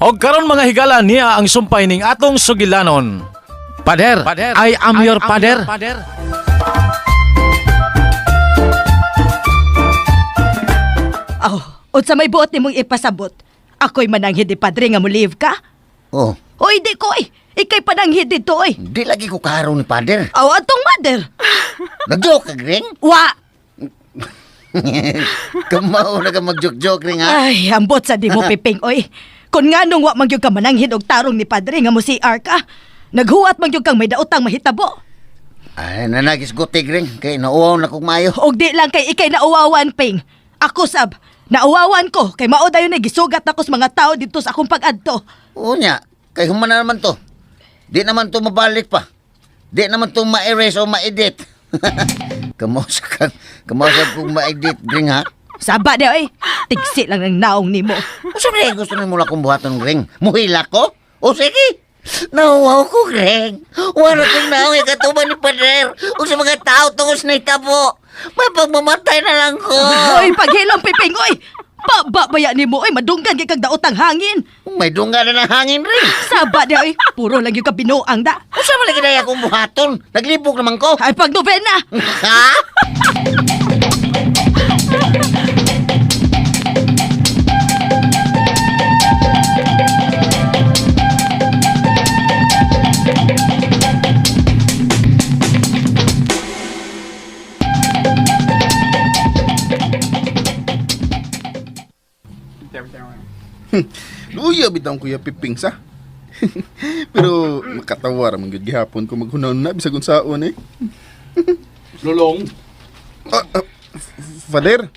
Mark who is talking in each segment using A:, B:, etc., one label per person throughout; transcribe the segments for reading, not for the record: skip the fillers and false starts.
A: Og karon mga higala niya ang sumpay ning atong sugilanon. Pader, I am your pader.
B: Oh, unsa may buot nimong ipasabot? Ako'y mananghid ni padre nga mo-leave ka?
C: Oh,
B: Oy, di ko eh. Ika'y pananghid dito eh.
C: di lagi ko kaharong ni Father.
B: Aw, atong mother.
C: Nag-joke ka, Gring?
B: Wa.
C: Kamao na ka mag-joke-joke, Gring, ha?
B: Ay, ambot sa di mo piping oy. Kun nga nung wa man gyud ka mananghid og tarong ni padre nga mo CR ka. Naghuwat man gyud kang may daotang mahitabo.
C: Ay, nanagis ko, Gring. Kay nauwaw na kong maayo.
B: Og di lang kay ikay nauwawan ping. Ako sab, nauwawan ko kay mao dayon ni gisugat nako sa mga tao didto sa akong pag-adto.
C: Oo niya, kay human na naman to. Di naman to mabalik pa. Di naman to ma-erase o ma-edit. Kamaw sa kang, kamaw sa kong ma-edit, Gring, ha?
B: Saba di oy. Tigsi lang ng naong nimo.
C: Unsa man gusto nimo na kong buhaton, Gring? Muhila ko? O sige, nauwaw ko, Gring. Wala kong naong ikatuban ni Pader o sa mga tao tungkol sa nahitabo. May pagmamatay na lang ko.
B: Oy, paghilom piping oy. Ba ba nimo oy, madunggan kay kag daotang hangin.
C: May dunga na ng hangin, Ring.
B: Saba di oy, puro lang yung kabinuang da.
C: Unsa man lagi na akong buhaton? Naglibog naman ko.
B: Ay pag novena.
C: Ha?
D: Luya bitaw Kuya Piping sa. Pero makatawa ra man gyud gihapon ko maghunaon na bisag unsaon eh.
E: Lulong,
D: Ah, ah, Father,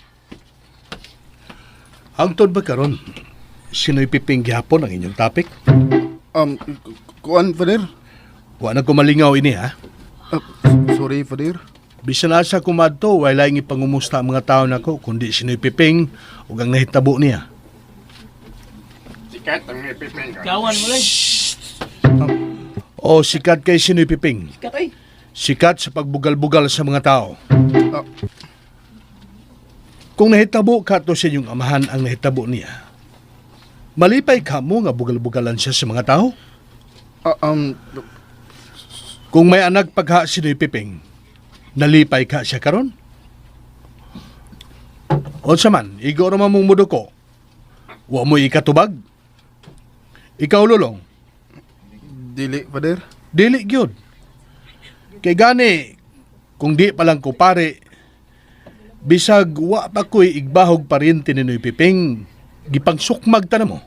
E: hangtod ba karon? Sino'y piping gihapon ang inyong topic?
D: kuan Father?
E: Wa na kumalingaw ini ha.
D: Ah, sorry Father.
E: Bisan asa kumadto, walay laing ipangumusta ang mga tao nako kundi sino'y piping ug ang nahitabo niya.
F: Gawan mo lang.
E: O sikat kay sino'y piping.
F: Sikat ay.
E: Sikat sa pagbugal-bugal sa mga tao.
D: Ah.
E: Kung nahitabo ka to sa inyong amahan ang nahitabo niya, malipay ka mo nga bugal-bugalan siya sa mga tao?
D: Ah,
E: Kung may anak pagha si Noy Piping, nalipay ka siya karon? Unsa man, igo ra man mong muduko. Wa mo ikatubag. Ikaw lulong,
D: dili Father.
E: dili gyud. Kay gani, kung di pa lang ko pare, bisag wa pa ko'y igbahog paryente ni Noy Piping, gipangsukmag ta na mo.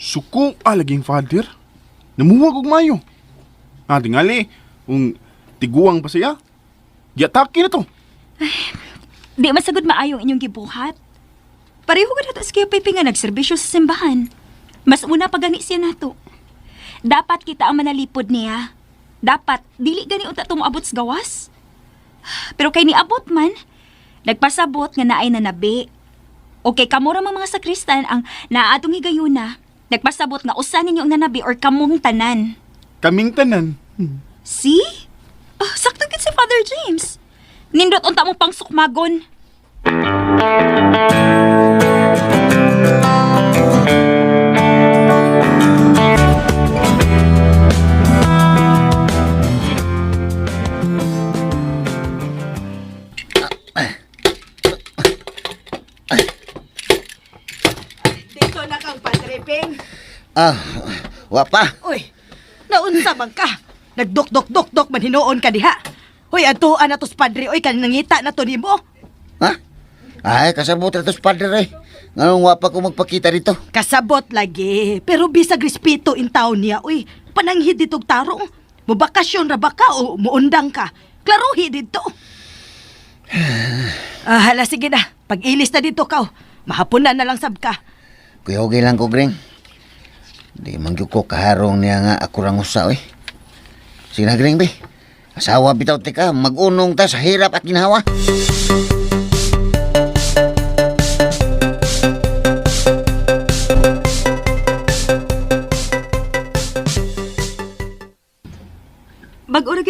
D: Suko ah, laging Father. Namuwag og mayo. Ah, tingali, kung tiguang pa siya. Giatake na to.
G: Di masagod maayo ang inyong gibuhat. Pareho ka nato sa Kuya nga nagserbisyo sa simbahan. Mas una pa gani siya nato. Dapat kita ang manalipod niya. Dapat dili gani unta tumuabot sa gawas. Pero kay niabot man, nagpasabot nga naay nanabi. O kay kamo ra mga sakristan ang naatong higayuna, nagpasabot nga usa ninyo ang nanabi or kamong tanan.
D: Kaming tanan.
G: See? Oh, sakto gid si Father James. Nindot unta mo pang sukmagon.
B: Dito na kang padre ping.
C: Ah, wa pa.
B: Uy, naunsa man ka? Nagdok-dok-dok-dok man hinuon ka diha. Uy, adtuan na to sa padre oy kan nangita na to nimo.
C: Ha? Ay, kasabot na to sa Father eh. Nganong wa pa ko magpakita dito?
B: Kasabot lagi, pero bisag respeto in taon niya oy. Pananghid ditog tarong. Mobakasyon ra ba ka o muundang ka? Klaruhi didto. Ah, hala sige na. Pag-ilis na dito ka. Mahaponan na lang sab ka.
C: Kuya, okay lang ko, Gring. Di man gyud ko kaharong niya nga ako rang usa, oy. Sige na, Gring, be. Asawa bitaw tika, mag-unong ta sa hirap at ginhawa.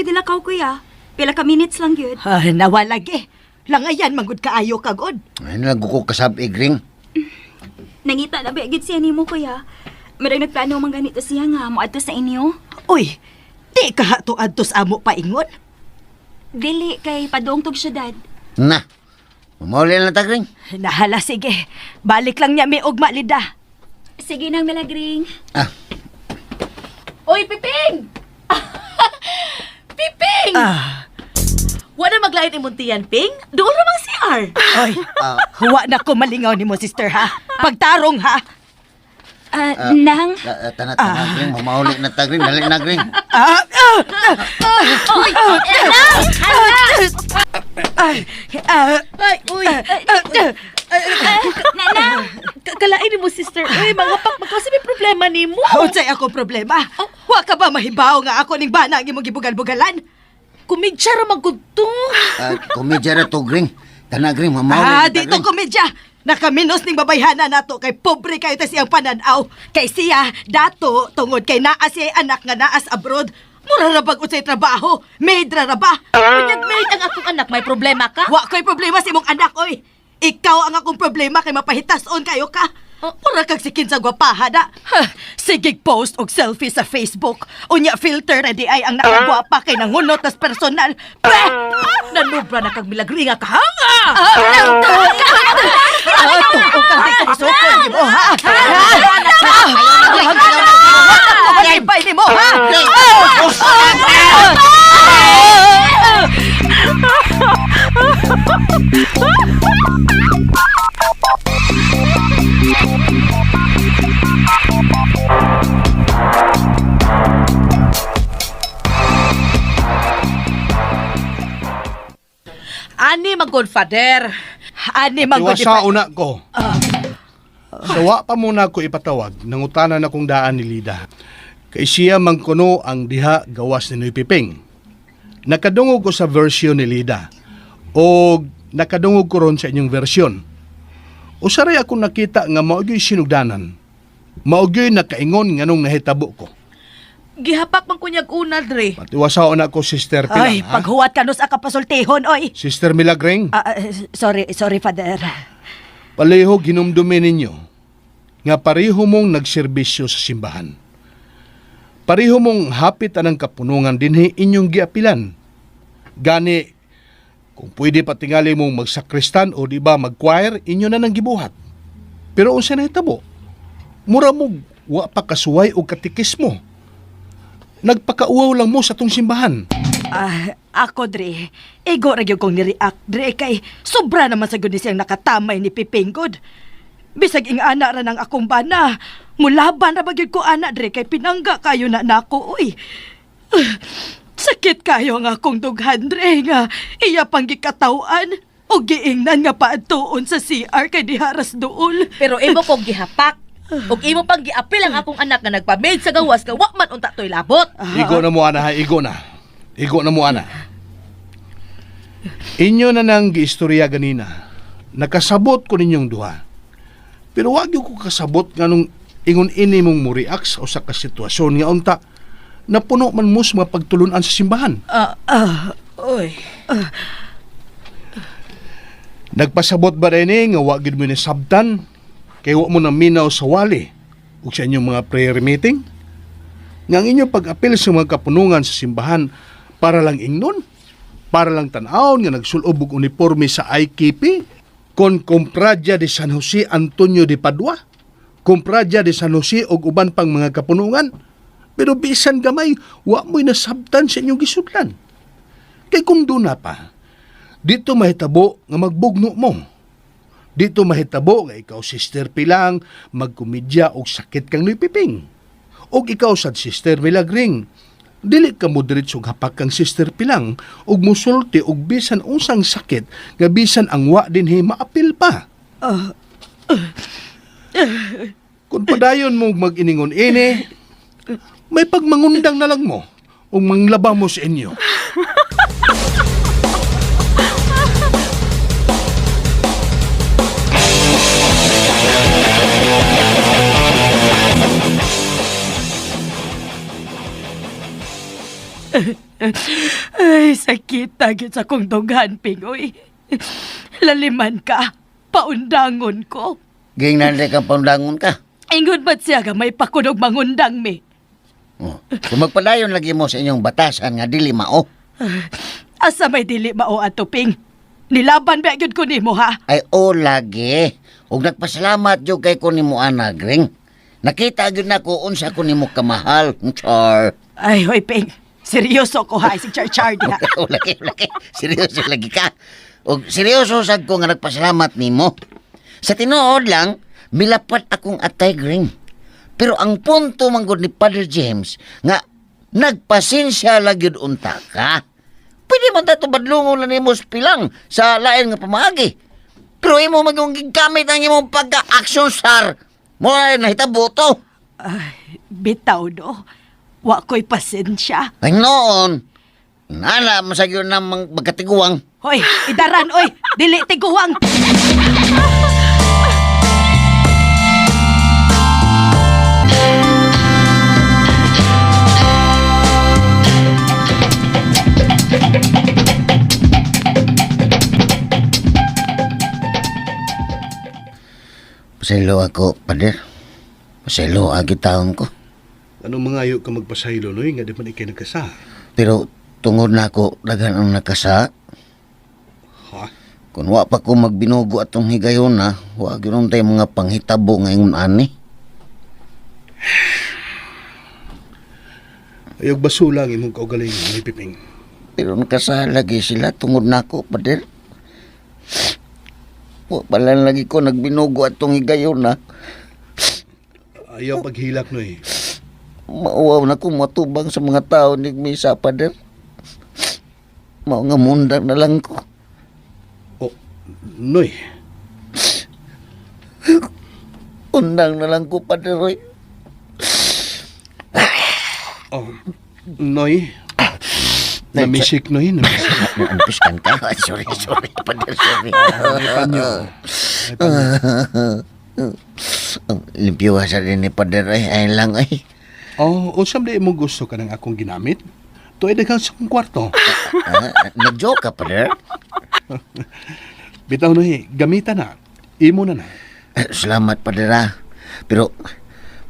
G: gyud nilakaw kuya. Pila ka minutes lang gyud.
B: Ah, nawalagi. Langayan manggod kaayo kagod.
C: Ay, nalago ko kasab Gring.
G: Nangita na ba gyud siya nimo kuya? Marag nagplano man ganito siya nga moadto sa inyo.
B: Uy, di ka to adto sa amo paingon.
G: Dili kay paduong tog syudad.
C: Na, mamauli na ta, Gring.
B: Nahala, sige. Balik lang niya may ugma, Lida.
G: Sige nang Milagring.
C: Ah,
H: Oy, Piping! Piping!
B: Ah,
H: Wala maglain imong tiyan, Ping? Doon ramang CR.
B: oy. Huwa na ko malingaw ni mo, sister, ha? Pagtarong, ha?
G: Ah, nang
C: tana, tana, Gring. Mamauli na ta, Gring. Dali na, Gring.
B: Ah, ah, ah,
G: Oy, nang!
B: ay, ah,
H: Ay, uy.
B: ah, ah,
G: Nanang!
H: Kalain mo, sister. Uy, mga pak, magkasi may problema nimo.
B: Unsay ako problema? Wa ka ba mahibaw nga ako ning bana ang imong gibugal-bugalan?
H: Kumidya ra magkudto.
C: Ah, komedya na to, Gring. Tana, Gring. Mamauli
B: Ah,
C: na ta,
B: dito
C: Gring.
B: komedya. Nakaminos ning babayhana nato kay pobre kayo ta siyang pananaw. Kay siya dato tungod kay naa siya anak nga naas abroad. Mura ra bag unsay trabaho, maid ra ra ba?
H: Kunyag maid ang akong anak, may problema ka?
B: Wa ko'y problema sa imong anak oy. Ikaw ang akong problema kay mapahitas-on kayo ka. Mura kag sikin sa gwapaha da. Ha, sige post og selfie sa Facebook. Unya filter na di ay ang nakagwapa kay nangunot tas personal. Pre!
H: Nanubra na kag milagri nga kahanga.
B: Ah, tuo kang di ka isukol nimo, ha? Malibay nimo, ha?
H: Ani magod father.
B: Ani man gud
E: Iwasa una ko. Sawa pa muna ko ipatawag, nangutanan akong daan ni Lida. Kay siya man kuno ang diha gawas ni Noy Piping. Nakadungog ko sa version ni Lida. O nakadungog ko ron sa inyong version. Usaray ako nakita nga mao gyoy sinugdanan. Mao gyoy nakaingon nganong nahitabo ko.
H: Gihapak man kunyag una dre.
E: Patiwasa una ko Sister Pilang,
B: Ay,
E: ha?
B: paghuwat ka nos akapasultihon, oy.
E: Sister Milagring.
B: Ah, ah, sorry, sorry, Father.
E: Paleho ginumdumi ninyo nga pareho mong nagserbisyo sa simbahan. Pareho mong hapit anang kapunungan dinhi inyong giapilan. Gani, kung pwede patingali mong magsakristan o di ba mag-choir, inyo na nang gibuhat. Pero unsa na hitabo? Mura mo wa pa kasuway o katikismo. Nagpakauwaw lang mo sa tong simbahan.
B: Ah, ako, Dre. Igo ra gyud kong nireact, Dre, kay sobra naman sa gud ni siyang nakatamay ni Pipinggod. Bisag ing-ana ra ng akong bana. Mulaban ra ba gyud ko ana, Dre, kay pinangga kayo na nako, uy. Ah, sakit kayo ang akong dughan, Dre, nga iya pang gikatawan. O giingnan nga paadtuon sa CR kay diharas dool.
H: Pero imo kong gihapak. Ug imo pang giapil ang akong anak nga nagpa-maid sa gawas nga wa man unta toy labot.
E: Igo na mo ana ha, igo na. Igo na mo ana. Inyo na nang giistorya ganina. Nakasabot ko ninyong duha. Pero wag yung ko kasabot nganong ingon ini mong mo-react sa usa ka sitwasyon nga unta napuno man mo sa mga pagtulunan sa simbahan.
H: Ah, Oy.
E: Nagpasabot ba rin eh, nga wag gyud mo nasabtan kay wa mo naminaw sa wali ug sa inyong mga prayer meeting? Nga ang inyong pag-apil sa mga kapunungan sa simbahan para lang ingnon, para lang tan-awon nga nagsulob og uniforme sa IKP, kon Compradya de San Jose Antonio de Padua, Compradya de San Jose ug uban pang mga kapunungan. Pero bisan gamay, wa mo'y nasabtan sa inyong gisudlan. Kay kung doon na pa, dito mahitabo nga magbugno mo. Dito mahitabo nga ikaw sister Pilang magkomedya og sakit kang nipiping. Og ikaw sad sister Milagring. Dili ka mo diretso hapak kang sister Pilang og musulti og bisan unsang sakit nga bisan ang wa dinhi maapil pa. Kung padayon mo mag-iningon ini, may pagmangundang na lang mo ug manglaba mo sa inyo.
B: Ay, sakit gyud sa kong dughan, Pingoy. Laliman ka, paundangon ko.
C: Ging nanday kang paundangon ka.
B: Ingon ba't siya nga may pakunog mangundang mi?
C: Oh. Kung magpadayon lagi mo sa inyong batasan nga dili mao,
B: Asa may dili mao ato, Ping? Nilaban ba gyud ko nimo ha?
C: ay o lagi. Ug nagpasalamat jud kay ko nimo ana, Gring. Nakita gyud nako unsa ko nimo kamahal. Char.
B: Ay, hoy, Ping. Seryoso ko ha, si Char Char diha.
C: O lagi, lagi. Seryoso lagi ka. Og seryoso sad ko nga nagpasalamat nimo. Sa tinuod lang, milapat akong atay, Gring. Pero ang punto manggod ni Father James nga nagpasensya lang gyud unta ka. Pwede man tato badlungon na nimo sa pilang sa lain nga pamaagi. Pero imo magong gigamit ang imong pagka-action star. Mo ay nahitabo to.
B: Ay, bitaw do. Wa ko'y pasensya.
C: Ay noon, nala mo sa gyud ng magkatiguang.
B: Hoy, idaran, oy! Dili tiguang!
C: Pasaylo ako, pader. Pasaylo agi taon ko.
E: Ano mga ayo ka magpasaylo, Noy, nga di man ikay nagkasa?
C: Pero tungod na ako, daghan ang nakasa.
E: Ha?
C: Kung wa pa ko magbinugo atong higayon na, wa gyud tay mga panghitabo ngayon ani.
E: Ayog basula ang imong kaugalingon, Noy Piping.
C: Pero nakasa lagi sila tungod nako, pader. Wa pa lang lagi ko nagbinugo atong higayon na.
E: Ayaw paghilak, Noy.
C: Mauwaw na ko matubang sa mga tao ni misa, pader. Mao nga mundang na lang ko.
E: Oh, Noy,
C: Undang na lang ko, pader. Oy.
E: oh, Noy. Namisik, Noy, namisik.
C: Naampiskan ka? Ay, sorry, sorry, pader, sorry.
E: May panyo. May panyo.
C: Ang limpyo sa din ni pader ay, ay lang ay.
E: Oh, unsam di mo gusto ka ng akong ginamit? Tuoy daghang sa akong kwarto.
C: Ah, nag-joke ka, pader?
E: Bitaw, Noy, gamita na. Imo na na.
C: Eh, salamat, pader ah. Pero,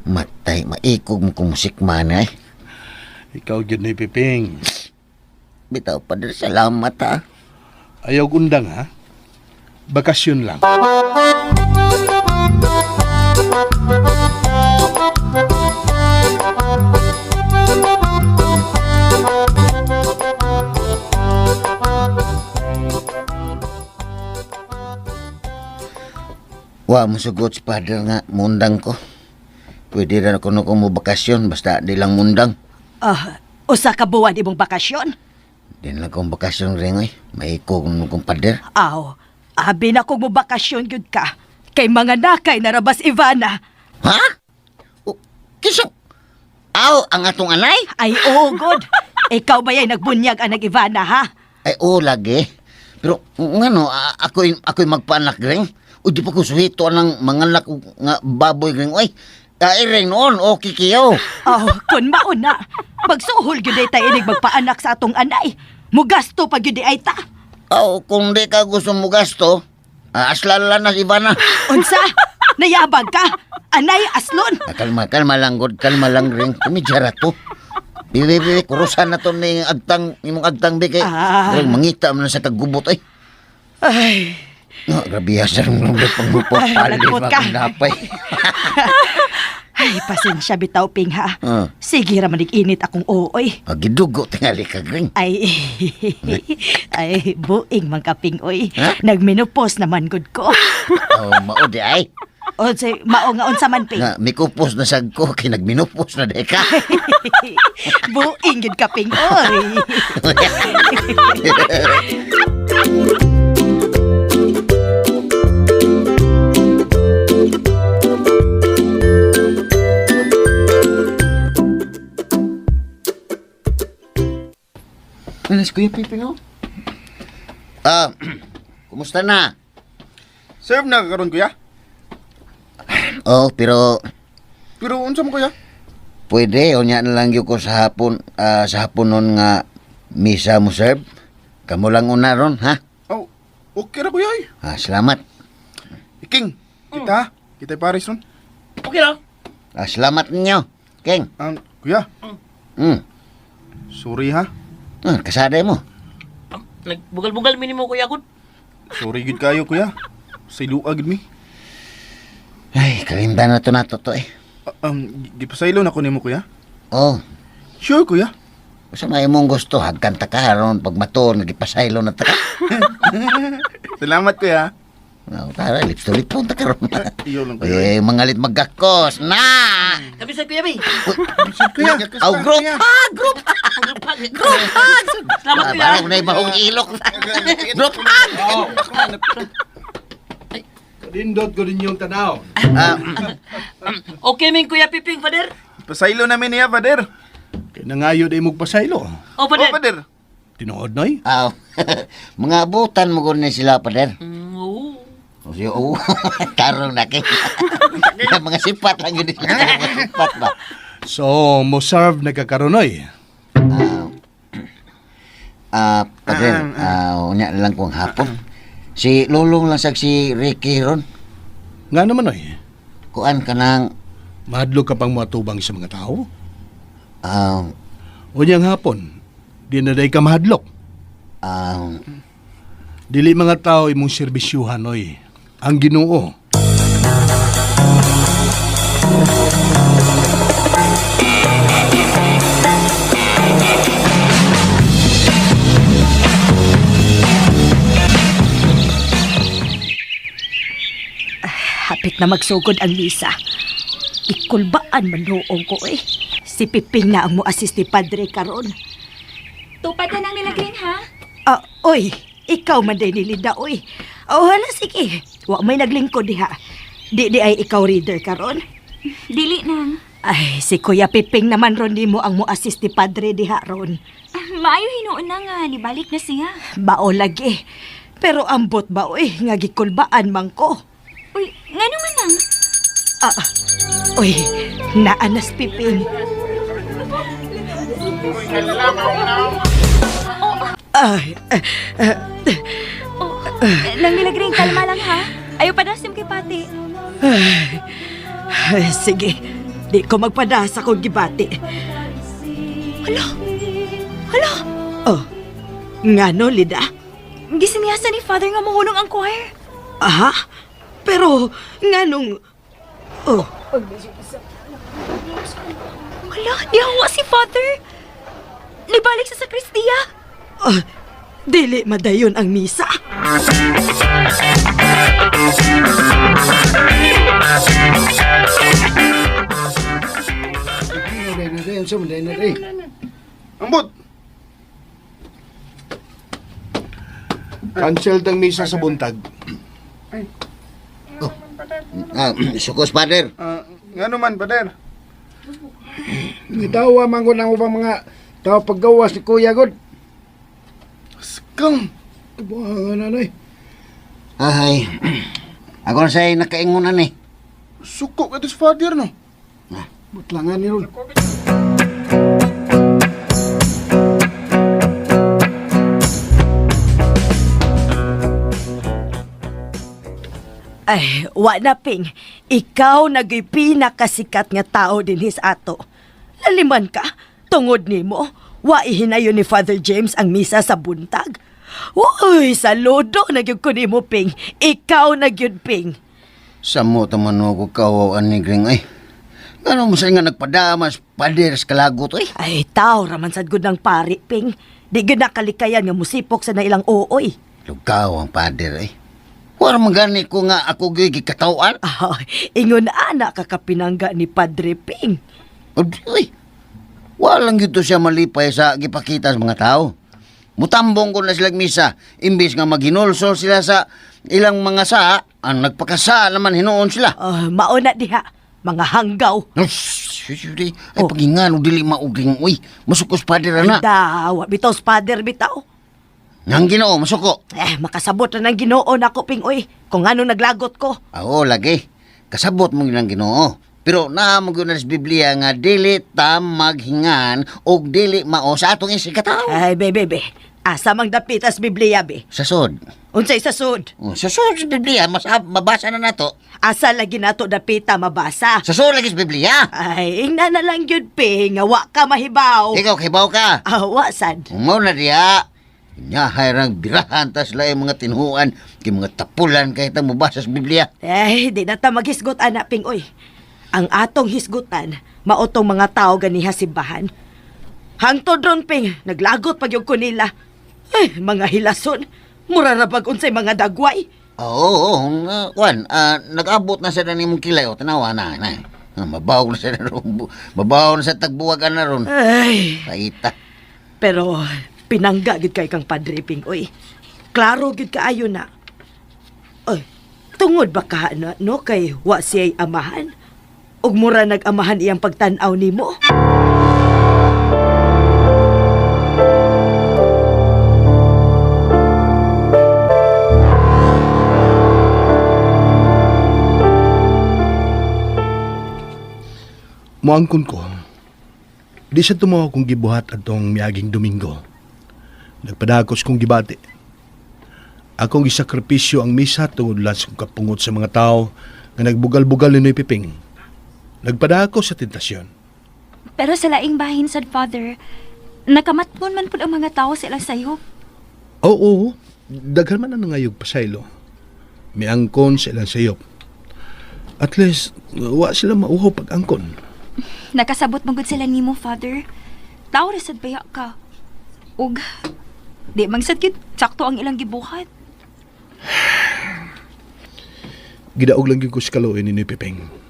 C: matay, maikog mo kung musikman ay.
E: Ikaw gyud Noy Piping.
C: Bitaw, pader, salamat ah.
E: Ayaw undang ha. Bakasyon lang.
C: Wa mo sugot si pader nga, mundang ko. Pwede rin ako na mo bakasyon, basta di lang mundang.
B: Ah, usa ka buwan imong bakasyon?
C: Di na lang kong bakasyon rin ay. Maikog mo kong pader.
B: Aw, abi na kong mobakasyon gyud ka. Kay mga nakay narabas Ivana.
C: Ha? O, Kinsa? Aw, ang atong anay?
B: Ay, oo, good. Ikaw ba yay nagbunyag ang Ivana, ha?
C: Ay, oo, lagi. Pero, ngano, ako'y, ako'y magpaanak, Greng. Uy, di pa ko suhito ng mga anak ko nga baboy, Greng. Uy, ay, ring noon, okay kiyo.
B: Oh, kun mauna. Magsuhol gyud ay ta inig magpaanak sa atong anay. Mugasto pa gyud ay ta.
C: Aw, kung di ka gusto mo gasto, aslala na si Ivana.
B: Unsa? Nayabag ka? Anay aslon.
C: Ah, kalma, kalma lang, God. Kalma lang, Greng. Tumidjara to. Bibi, bibi, kurusan na to ni agtang, imong agtang, bi, kay.
B: Ah.
C: Greng, mangita mo na sa kagubot, ay.
B: Ay,
C: No, grabe ya, sir. Mga
B: Ay,
C: pangpapalit,
B: lagpot ka.
C: mga napay.
B: ay pasensya bitaw ping ha.
C: Ah.
B: Sige ra manig init akong ooy.
C: Ah, gidugo, tingali ka, Greng.
B: Ay, ay, buing man kaping oy.
C: Ha?
B: Nagmenopause naman gud ko.
C: Oh, mao di ay.
B: O say, mao nga unsa man ping.
C: Nga, mikupos na sad ko, kay nagminupos na di ka.
B: Buing gud ka ping oy.
C: Ano si Kuya Pipi, no? Ah, kumusta na?
D: Serve na ka karon kuya.
C: Oh, pero
D: Pero unsa mo kuya?
C: Pwede, unya na lang gyud ko sa hapon, sa hapon nun nga misa mo serve. Kamo lang una ron, ha?
D: Oh, okay ra kuya ay.
C: Ah, salamat.
D: King, kita ha? Kita Paris ron.
F: Okay lang.
C: Ah, salamat ninyo, King.
D: Kuya, sorry ha.
C: Ah, kasaday mo.
F: Nagbugal-bugal minimo kuya gud.
D: Sorry gid kayo kuya. Sa iluag gid mi.
C: Ay, kalimtan na to na to eh.
D: Gipasaylo na ko nimo kuya.
C: Oh,
D: Sure kuya.
C: sa may imong gusto, hagkan ta ka ron pag matuon, nagipasaylo na ta ka.
D: Salamat kuya.
C: Oh, tara, lips to lips ta ka ron.
D: Iyo lang kuya.
C: Uy, mangalit magkakos na!
F: Kami sa kuya bay.
D: Kuya,
C: Oh, group hug! Group hug! Group hug!
F: Salamat kuya.
C: Parang na ibahong ilok. Group hug!
E: Nindot ko ninyong tanaw.
C: Ah,
F: Okay min kuya Piping, Father.
D: Pasaylo namin niya, Father.
E: Kay nangayo day mong pasaylo.
F: Oh,
D: Oh,
F: Father.
D: Father.
E: Tinuod noy.
C: aw. Mga abutan mo ko ni sila, Pader.
F: Oo.
C: O siya, oo. Tarong na kay. Mga sipat lang yun sila. Mga sipat ba?
E: So, mo serve nagkakaroon.
C: Ah, Pader, unya na lang kong hapon. Si Lulong lang sag si Ricky ron.
E: Nga naman noy.
C: Kuan ka nang
E: Mahadlok ka pang matubang sa mga tao. Unyang hapon, di na day ka mahadlok. Dili mga tao imong serbisyuhan noy. Ang Ginoo.
B: Hapit na magsugod ang misa. Ikulbaan man noong ko eh. Si Piping na ang mo-assist ni Padre karon.
G: Tupad na nang nilagring ha.
B: Ah, oy, ikaw man day ni Linda, oy. Oh, hala, sige. Wa may naglingkod diha. Di di ay ikaw reader karon.
G: Dili nang.
B: Ay, si Kuya Piping naman ron nimo ang mo-assist ni Padre diha ron.
G: Maayo hinuon na nga, nibalik na siya.
B: Bao lagi. Pero ambot ba oy, nga gikulbaan man ko.
G: Uy, nga naman nang.
B: Ah, oy, naanas Piping. Ay,
G: Oh, nang nilagring, kalma lang ha. Ayaw pa dasim kay Pati.
B: ay, sige. Di ko magpadasa kung gibati.
G: Hala! Hala!
B: Oh, ngano, Lida?
G: Gisiniyasa ni Father nga muhunong ang choir.
B: Aha? Pero, nganong... Oh,
G: Hala, dihawa si Father. Nagbalik sa sakristiya.
B: oh, dili madayon ang misa.
D: Ambot.
E: Cancel tang misa sa buntag.
C: Sukos, Pader.
D: Ngano man, Father?
I: Gitawa man ko ng ubang mga tao paggawas ni Kuya God.
D: Scam.
I: Buhangan na noy.
C: Ay, ako na sa'yo nakaingunan eh.
D: Suko ka to sa Father, no?
I: Butlangan ni ron.
B: Ay, wa na, Ping. Ikaw naging pinakasikat nga tao din his ato. Laliman ka, tungod nimo, wa ihinayon ni Father James ang misa sa buntag. Uy, saludo na gyud ko nimo, Ping. Ikaw na gyud, Ping.
C: Samo taman mo ko kawawan ni Gring ay. Ngano mo sa nga nagpadamas, pader sa kalagot ay.
B: Ay, tao raman sad gud ng pari, Ping. Di gyud nakalikayan nga musipok sa nailang ooy.
C: Lugaw ang pader ay. Wala man gani ko nga ako gyud gikatawan.
B: Ah, ingon ana kakapinangga ni Padre Ping.
C: Uy, walang gito siya malipay sa gipakita sa mga tao. Mutambong ko na sila misa, imbis nga maghinulsol sila sa ilang mga saa, ang nagpakasa naman hinuon sila.
B: Ah, mauna diha, mga hanggaw.
C: Ay,
B: Oh.
C: pagingan, dili mauging, uy, masukos pader na.
B: Daw, bitaw father bitaw.
C: Nang Ginoo, masuko.
B: Eh, makasabot na ng Ginoo nako Ping oy. Kung ano naglagot ko.
C: Oo, lagi. Kasabot mo ng Ginoo. Pero naa mo gyud na sa Biblia nga dili ta maghingan og dili mao sa atong isigkatawo.
B: Ay, be, be, be. Asa mang dapitas Biblia, be.
C: Sa sud.
B: Unsay sa sud?
C: Oh, sa sud sa Biblia mas mabasa na nato.
B: Asa lagi nato dapita mabasa?
C: Sa sud lagi sa Biblia.
B: Ay, ingna na lang gyud, pe, nga wa ka mahibaw.
C: Ikaw kibaw ka.
B: Ah, wa sad.
C: Mao na diha. Nyahay rang birahan tas lain mga tinhuan kay mga tapulan kay ta mobasa sa Biblia.
B: Ay, di na ta maghisgot ana ping oy. Ang atong hisgutan mao tong mga tao ganiha simbahan. Hangtod ron ping, naglagot pag yung ko nila. Ay, mga hilason. Mura ra bag unsay mga dagway.
C: Oo, oo, kwan, nag-abot na sa nimong kilay o tanawa na na. Ah, Mabaw na sa ron. Mabaw na sa tagbuwagan na ron.
B: Ay,
C: Paita.
B: pero pinangga gid kay kang Padre Ping oy. Klaro gid kaayo na. Oy, tungod ba ka na, no kay wa siya'y amahan? Ug mura nag-amahan iyang pagtan-aw nimo?
E: Moangkon ko. Di sa tumaw kong gibuhat atong miaging Domingo. Nagpadakos kong gibati. Akong gisakripisyo ang misa tungod lang sa kong kapungot sa mga tao nga nagbugal-bugal ni Noy Piping. Nagpadako sa tentasyon.
G: Pero sa laing bahin sad, Father, nakamatngon man pud ang mga tao sa ilang sayop.
E: Oo, daghan man ang nangayog pasaylo. Miangkon sa ilang sayop. At least, wa sila mauhaw pag-angkon.
G: Nakasabot man gud sila nimo, Father. Tao ra sad baya ka. Ug di man sad gid sakto ang ilang gibuhat.
E: Gidaog lang gyud ko sa kaluoy ni Noy Piping.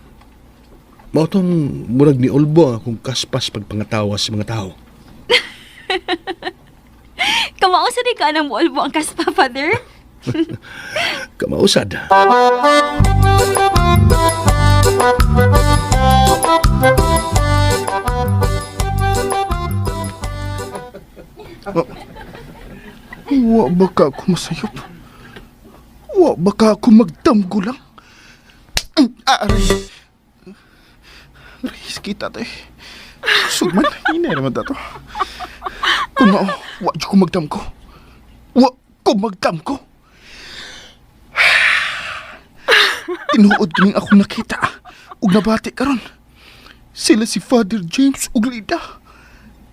E: Mao tong murag ni Ulbo ang akong kaspas pagpangatawa sa mga tao.
G: Kamao sa di ka nang muulbo ang kaspa, Father.
E: Kamausad.
D: Wa ba ka ako masayop? Wa ba ka ako magdamgo lang? Aray. Aray, kita to eh. Sugman, hinay naman ta to. Kung mao, wa jud ko magdamgo. Wa ko magdamgo. Tinuod kining akong nakita ug nabati karon. Sila si Father James ug Lida.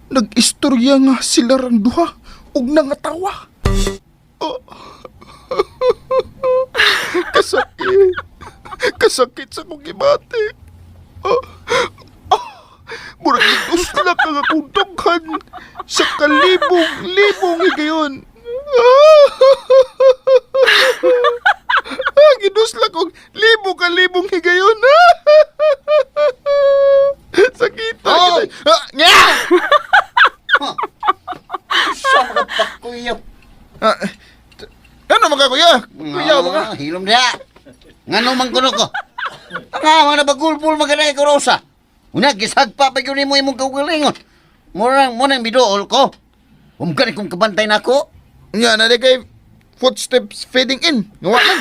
D: Nag-istorya nga sila rang duha ug nangatawa. Oh. Kasakit. Kasakit sa kong gibati. Oh. Oh. Murag gitusla ka nga akong dughan sa kalibong-libong higayon. Ah, gidusla kong libo ka libong higayon. Sakit.
C: Oh!
D: Ah, nga!
C: Sa mga pakuyo.
D: Ah, ano mga kuya? Kuya mga.
C: Ah, hilom diha. Ngano man kuno ko. Ang mga nabagulbul magana ko Rosa. Una gisagpa pa gyud nimo imong kaugalingon. Murang mo nang biduol ko. Ug gani kong kabantay nako.
D: Nga na di kay footsteps fading in. Nga wa man.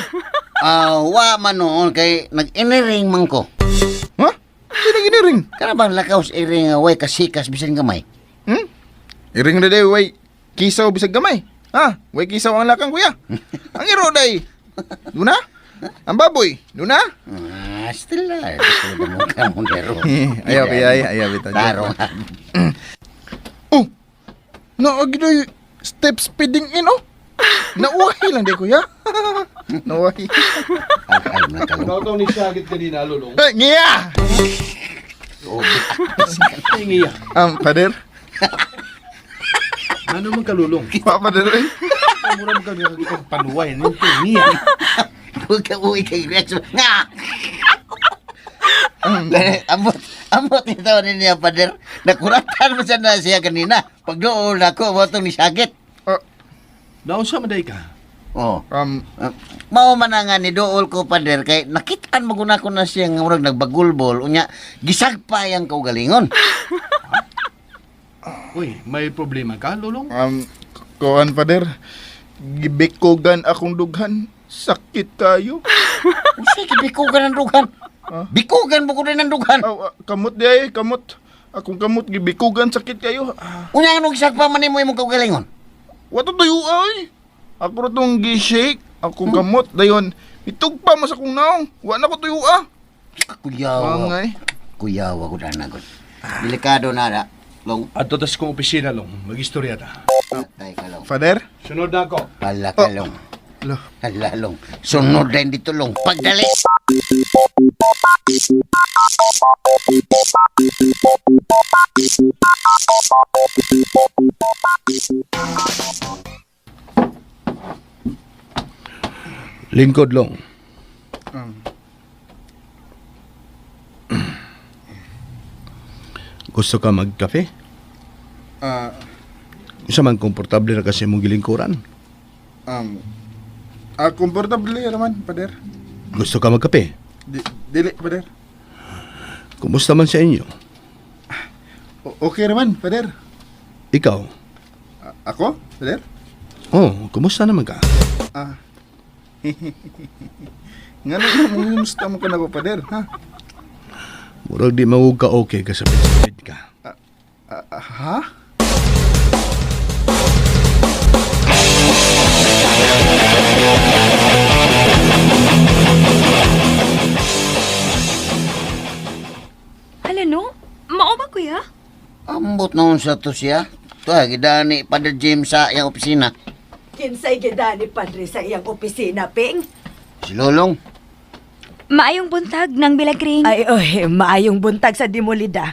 C: Ah, wa man noon kay nag-iniring man ko.
D: Ha? Sino giniring?
C: Kana bang lakaw sa iring nga way kasikas bisan gamay?
D: Hmm? Iring na day way kisaw bisag gamay. Ha? Way kisaw ang lakang kuya. Ang iro day. Luna? Ang baboy, luna?
C: Ah, still la. Gusto mo ka mo dero.
D: Ayaw, kuya, ayaw, ayaw, bitaw.
C: Taro.
D: Oh. Naagi day steps fading in oh. Nauwahi lang day kuya. Nauwahi.
C: Ay, na kalong.
E: Ikaw ni Sagit kanina, Lulong.
D: Eh, ngiya!
E: Ay, ngiya.
D: Pader.
E: Ano man kalulong?
D: Pa, pader. Eh.
E: Mura man kag panuway nito niya.
C: Huwag ka uwi kay reaction. Nga! Amot, amot ni tao ni niya, pader. Nakuratan mo siya na siya kanina. Pag doon ako, mo itong nisakit.
D: Ah,
E: Naunsa man day ka?
C: Oh.
D: um,
C: Mao man na nga ni dool ko, pader, kay nakitaan maguna ko na siya nga murag nagbagulbol. Unya, gisagpa yang kaugalingon.
E: Uy, may problema ka, Lulong?
D: Kuan pader. Gibikogan akong dughan. Sakit kayo.
C: Usa, gibiko ka ng dugan. Bikugan mo ko rin ang dughan.
D: Aw, ah, kamot di ay, kamot. Akong kamot gibikugan sakit kayo. Ah,
C: Unya nga nung pa man nimo imong kaugalingon.
D: Wato tayo ay. Ako ra tong gi-shake. Akong kamot dayon. Itugpa mo sa akong naong. Wa na ko tuyo ah.
C: Kuyawa.
D: Angay.
C: Kuyawa ko na gud. Delikado na ra. Long,
E: Adto tas kong opisina long, magistorya ta.
C: tay ka long.
D: Father?
E: Sunod na ako.
C: Pala ka long.
D: Lo.
C: Hala long. Sunod din dito long. Pagdali.
E: Lingkod long. Gusto ka magkape?
D: Ah,
E: Isa man komportable ra kasi imong gilingkuran.
D: um, ah, komportable raman, Father.
E: Gusto ka magkape?
D: Di, dili, Father.
E: Kumusta man sa inyo?
D: Okay raman, Father.
E: Ikaw?
D: Ako, Father?
E: Oh, kumusta naman ka?
D: Ah. Nga na mo ka na ko, Father, ha?
E: Murag di mawug ka okay ka sa sabit ka.
D: Ah, ah, ha?
G: Hala no? Mao ba kuya?
C: Ambot noon sa to siya. To gidani Father James sa iyang opisina.
B: Kinsay gidani padre sa iyang opisina, Ping?
C: Si Lolong.
G: Maayong buntag ng bilagring.
B: Ay, oy, maayong buntag sa Dimolida.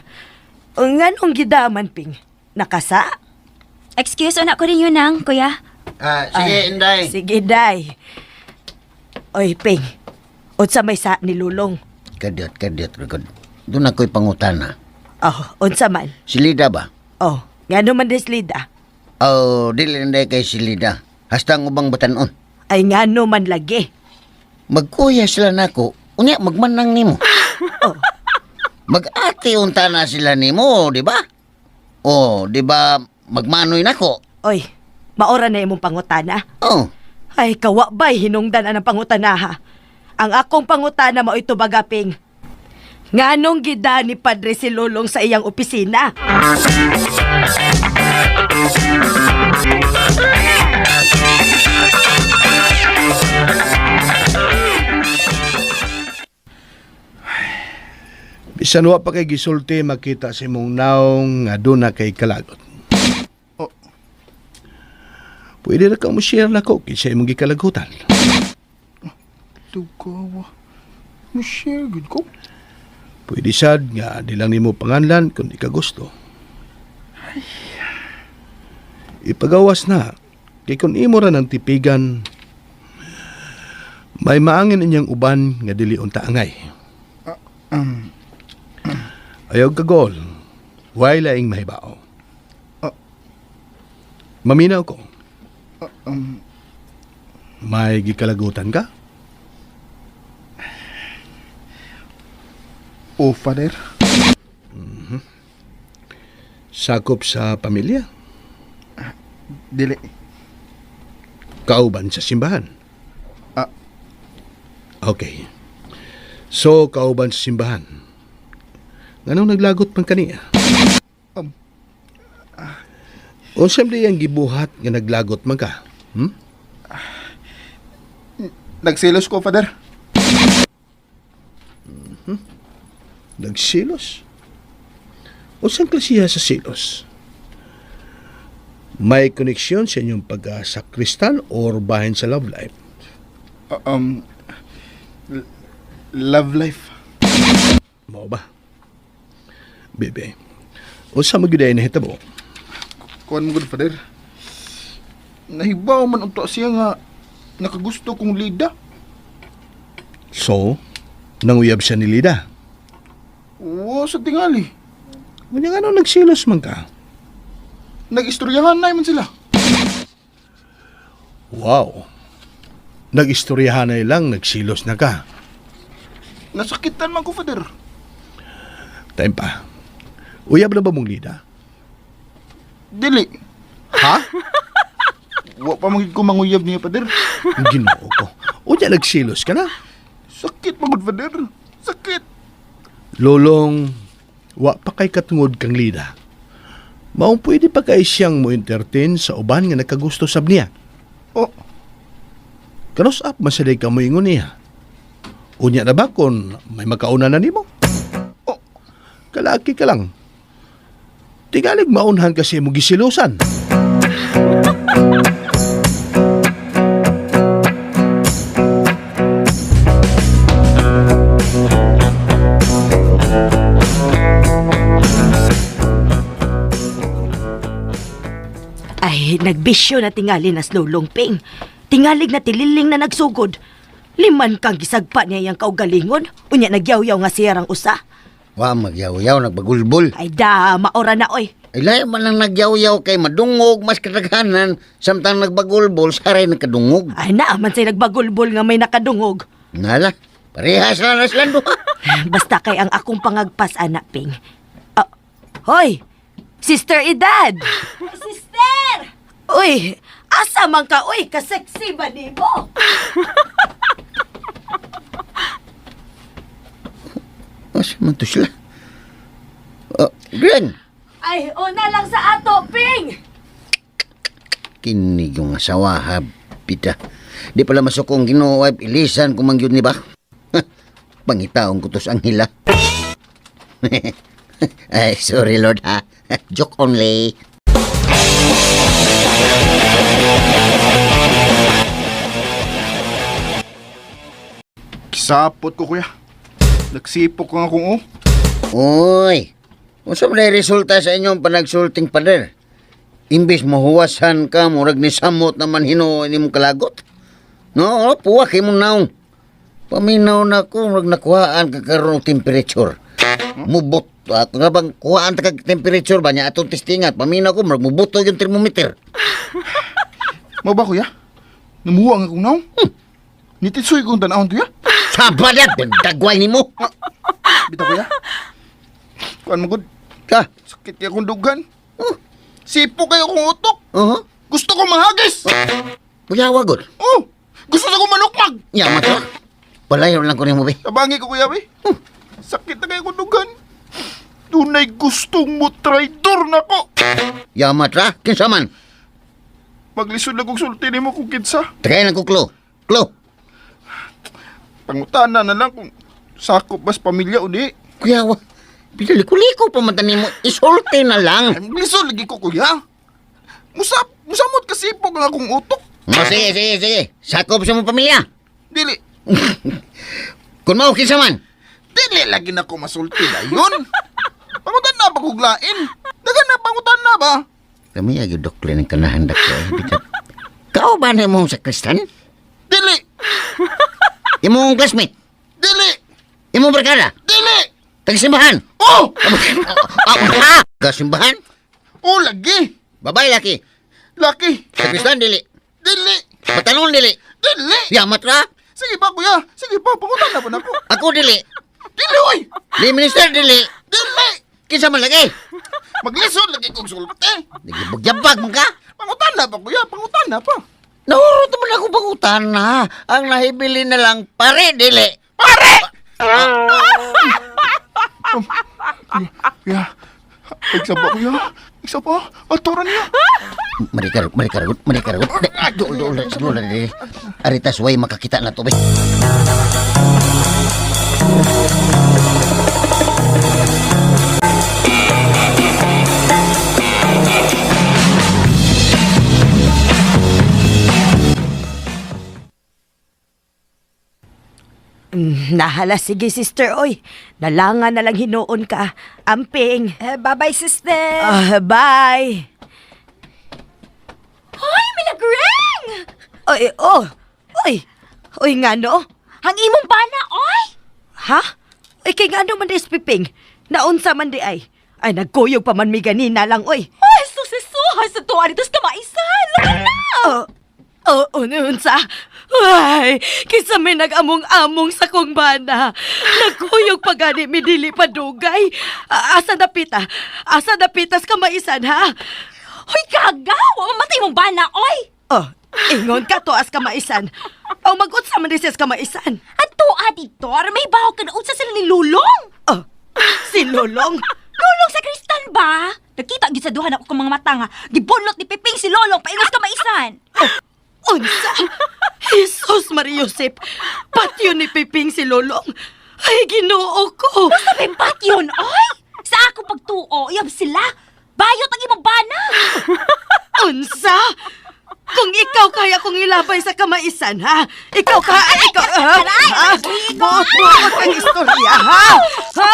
B: Nganong gidaman, Ping? Nakasa?
G: Excuse una ko rin yun nang, kuya.
C: Ah, sige,
B: Ay,
C: Inday.
B: Sige, day. Oy, Ping. Unsa may sa ni Lulong?
C: Kadyot, kadyot, record. Doon ako'y pangutana.
B: Oh, unsa man?
C: Si Lida ba?
B: Oh, ngano man des Lida?
C: Oh, dili Inday kay si Lida. Hasta ang ubang batanon.
B: Ay ngano man lagi.
C: Magkuya sila nako, unya magmanang nimo.
B: Oh.
C: Mag-ati unta na sila nimo, di ba? Oh, di ba magmanoy nako?
B: Oy, maora na imong pangutana.
C: Oh,
B: Ay, kawa ba'y hinungdan ang pangutana ha? Ang akong pangutana mao'y tubaga, Ping. Nganong gida ni Padre si Lulong sa iyang opisina?
E: Bisan wa pa kay gisulti makita sa imong naong nga doon na kay kalagot.
D: Oh.
E: Pwede ra ka mo share nako kinsa imong gikalagutan.
D: Tugawa. Mo share gud ko.
E: Pwede sad nga di lang nimo panganlan kung di ka gusto. Ipagawas na kay kung imo ra ng tipigan may maangin inyang uban nga dili unta angay. Ayaw kagol. Way laing mahibao.
D: Ah.
E: Maminaw ko.
D: Um,
E: May gikalagutan ka?
D: oh, Father.
E: Sakop sa pamilya?
D: Dili.
E: Kauban sa simbahan?
D: Ah.
E: Okay. So, kauban sa simbahan. Nganong naglagot man kaniya? Unsa man ang gibuhat nga naglagot man ka? Hmm?
D: Nagselos ko, Father.
E: Nagsilos? Unsang klasiha sa silos? May koneksyon sa inyong pagkasakristan or bahin sa love life?
D: Ah, love life.
E: Mao ba? Bebe, unsa man gyud ay nahitabo?
D: Kuan mo gud, Father. Nahibaw man unta siya nga nakagusto kong Lida.
E: So, nanguyab siya ni Lida.
D: Wa sa tingali.
E: Unya nga nagsilos man ka?
D: Nag-istoryahan na man sila.
E: Wow. Nag-istoryahan na lang, nagsilos na ka.
D: Nasakitan man ko, Father.
E: Time pa. Uyab na ba mong Lida?
D: Dili.
E: Ha?
D: Wa pa man gid ko manguyab niya, Father.
E: Ginoo ko. Unya nagsilos ka na.
D: Sakit man gud, Father. Sakit.
E: Lolong, wa pa kay katungod kang Lida. Maong pwede pa kay siyang mo entertain sa uban nga nakagusto sab niya.
D: Oh,
E: Cross up masaday ka moingon niya. Unya na ba kung may makauna na nimo?
D: Oh.
E: Kalaki ka lang. Tigalig maunhan kasi mo gisilusan.
B: Ay, nagbisyo na tingali na Lolong Ping. Tingalig na tililing na nagsugod. Liman kang gisagpa niya yang kaugalingon. Unya nagyaw-yaw nga siya rang usa.
C: Wa magyaw-yaw nagbagulbol.
B: Ay da, maora na oy.
C: Ay layo man lang nagyaw-yaw kay madungog mas kadaghanan samtang nagbagulbol saray nagkadungog.
B: Ay naaman say nagbagulbol nga may nakadungog.
C: Nala, parehas lang na silang duha.
B: Basta kay ang akong pangagpas, anak Ping. Ah, hoy! Sister Edad!
G: Sister!
B: Uy! Asa man ka, uy! Kaseksi ba nimo?
C: Asa man to sila? Oh, Glenn,
B: Ay, una lang sa ato, Ping!
C: kini yung asawa ha, pita. Di pala masukong Ginoo ay ilisan kung mangyud ni ba? Pangitaon ko tos ang hila. Ay, sorry Lord ha. Joke only.
D: Kisapot ko kuya. Nagsipok nga akong oh.
C: Uy, unsa man ay resulta sa inyong panagsulting pader? Imbis mahuwasan ka, murag ni samot naman hinuon imong kalagot. No, oh, puwak imong naong. Paminaw na ko, murag nakuhaan ka karon og temperature. Mubot, ako nga bang kuhaan ta kag temperature ba niya atong testingan. Paminaw ko, murag mubuto yung thermometer.
D: Mao ba kuya? Namuha ang akong naong. Nititsoy kong tanawon kuya.
C: Sabadat, dagway nimo.
D: Bitaw kuya. Kuan mo gud.
C: Ka,
D: Sakit kay akong dughan. Sipo kayo akong utok.
C: uh
D: Gusto ko mahagis.
C: Kuyawa gud.
D: Oh, gusto na ko manukmag.
C: Yamat ka. Palayo lang ko nimo be.
D: Tabangi ko kuya be. Sakit na kayo akong dughan. Dunay gustong mo traidor na ko.
C: Yamat ra, kinsa man.
D: Maglisod lang kong sulti nimo kung kinsa.
C: Tagay lang ko klo. Klo.
D: Pangutana na lang kung sakop bas pamilya o di.
C: Kuyawa, pinaliko-liko pa man tani mo. Isulti na lang.
D: Ay, maglisod lagi ko kuya. Musap, musamot kasi po ang akong utok.
C: O, sige, sige, sige. Sakop sa mong pamilya.
D: Dili,
C: Kung mao kinsa man.
D: dili lagi na ko masulti na yun. Pangutan na ba kuglain? Dagan na pangutan na ba?
C: Kami ay dokle ng kanahan dakto. Kao ba na imong sakristan?
D: Dili,
C: Imong classmate?
D: dili,
C: Imong barkada?
D: dili.
C: Tagsimbahan?
D: Oh!
C: Ah, Kasimbahan?
D: Oh, lagi.
C: Babay laki.
D: Laki.
C: Sakristan dili.
D: Dili,
C: Batanon dili.
D: dili.
C: Yamat ra.
D: Sige pa kuya, sige pa, pangutan na ba na ko?
C: Ako dili.
D: Dili oy!
C: Di minister dili.
D: Dili!
C: Kinsa man lagi?
D: Maglisod lagi kong sulti.
C: Nagibagyabag man ka.
D: Pangutan na ba kuya? Pangutan na pa.
C: Nahurot naman ako pangutan na. Ang nahibili na lang pare dili.
D: Pare! Kuya, isa pa kuya. Isa pa. Atora niya.
C: Marikarot, marikarot, marikarot. Dol, dol, dol, dol. Aritas, way makakita na to, be.
B: Nahala, sige sister, oy. Nalangan na lang hinuon ka. Amping.
G: Eh, bye-bye, sister!
B: Ah, bye.
G: Hoy, Milagreng!
B: Oy, oh. Oy. Oy, ngano?
G: Ang imong bana, oy!
B: Ha? Oy, kay ngano man des piping? Naunsa man di ay. Ay, nagkuyog pa man mi ganina lang, oy.
G: Ay, susisuha sa tuwa dito sa kamaisan! Look na!
B: Oh, oh, unsa? Ay, kinsa may nag-among-among sa kong bana. Nagkuyog pa gani mi dili pa dugay. Asa dapita? Asa dapitas kamaisan, ha?
G: Hoy, gaga! Wa mamatay mong bana, oy!
B: Oh, Ingon ka tuas kamaisan. O mag-unsa man di siya sa kamaisan.
G: Adto dito, aron may baho ka na unsa sila ni Lulong.
B: Oh, si Lolong.
G: Lulong sa kristan ba? Nakita gyud sa duha na ko mga mata nga gibunlot ni Piping si Lolong paingos kamaisan.
B: Unsa? Jesus Maria Josep. Patyo ni Piping si Lolong. Ay, Ginoo ko.
G: Basta may bat yun, oy! Sa ako pagtuo, iyab sila. Bayot ang imong bana.
B: Unsa? Kung ikaw kaya kong ilabay sa kamaisan, ha? Ikaw ka, ay, ikaw, ha? Ha? Buot-buot ang istorya, ha? Ha?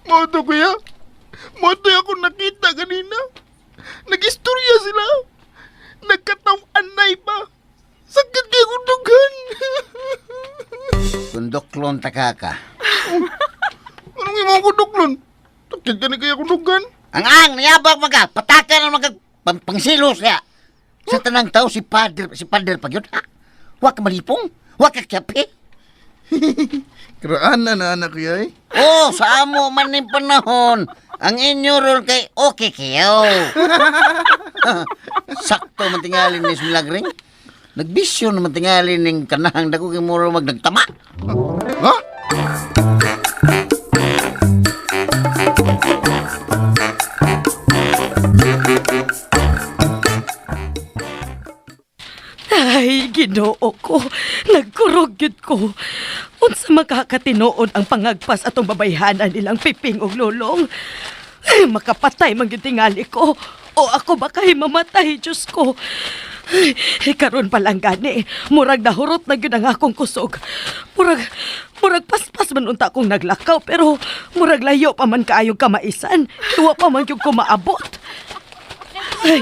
D: Moto kuya. Moto ako nakita kanina. Nag-istorya sila. Nagkataw-anay pa. Sakit kay kong dughan.
C: Kundoklon ta ka ka.
D: Anong imong kuduklon? Sakit ka ni kaya kong dughan.
C: Ang ang, niyabak man ka, pataka na man ka, pangsilos niya. Sa tanang tao, si Padre pag yun, ha? Wa ka malipong, wa ka kape.
D: Karaan na na anak kuya eh.
C: Oh, sa amo man ning panahon, ang inyo ron kay okay kayo. Sakto man tingali ni Milagring. Nagbisyo naman tingali ning kanahang dako kay muro magnagtama.
D: Ha?
B: Ay, Ginoo ko. Nagkurog gyud ko. Unsa makakatinuod ang pangagpas atong babayhanan nilang Piping og Lolong? Ay, makapatay man gyud tingali ko. O ako ba kay mamatay, Diyos ko. Ay, karon pa lang gani. Murag nahurot na gyud ang akong kusog. Murag, murag paspas man unta akong naglakaw pero murag layo pa man kaayong kamaisan. Iwa pa man gyud ko maabot. Ay,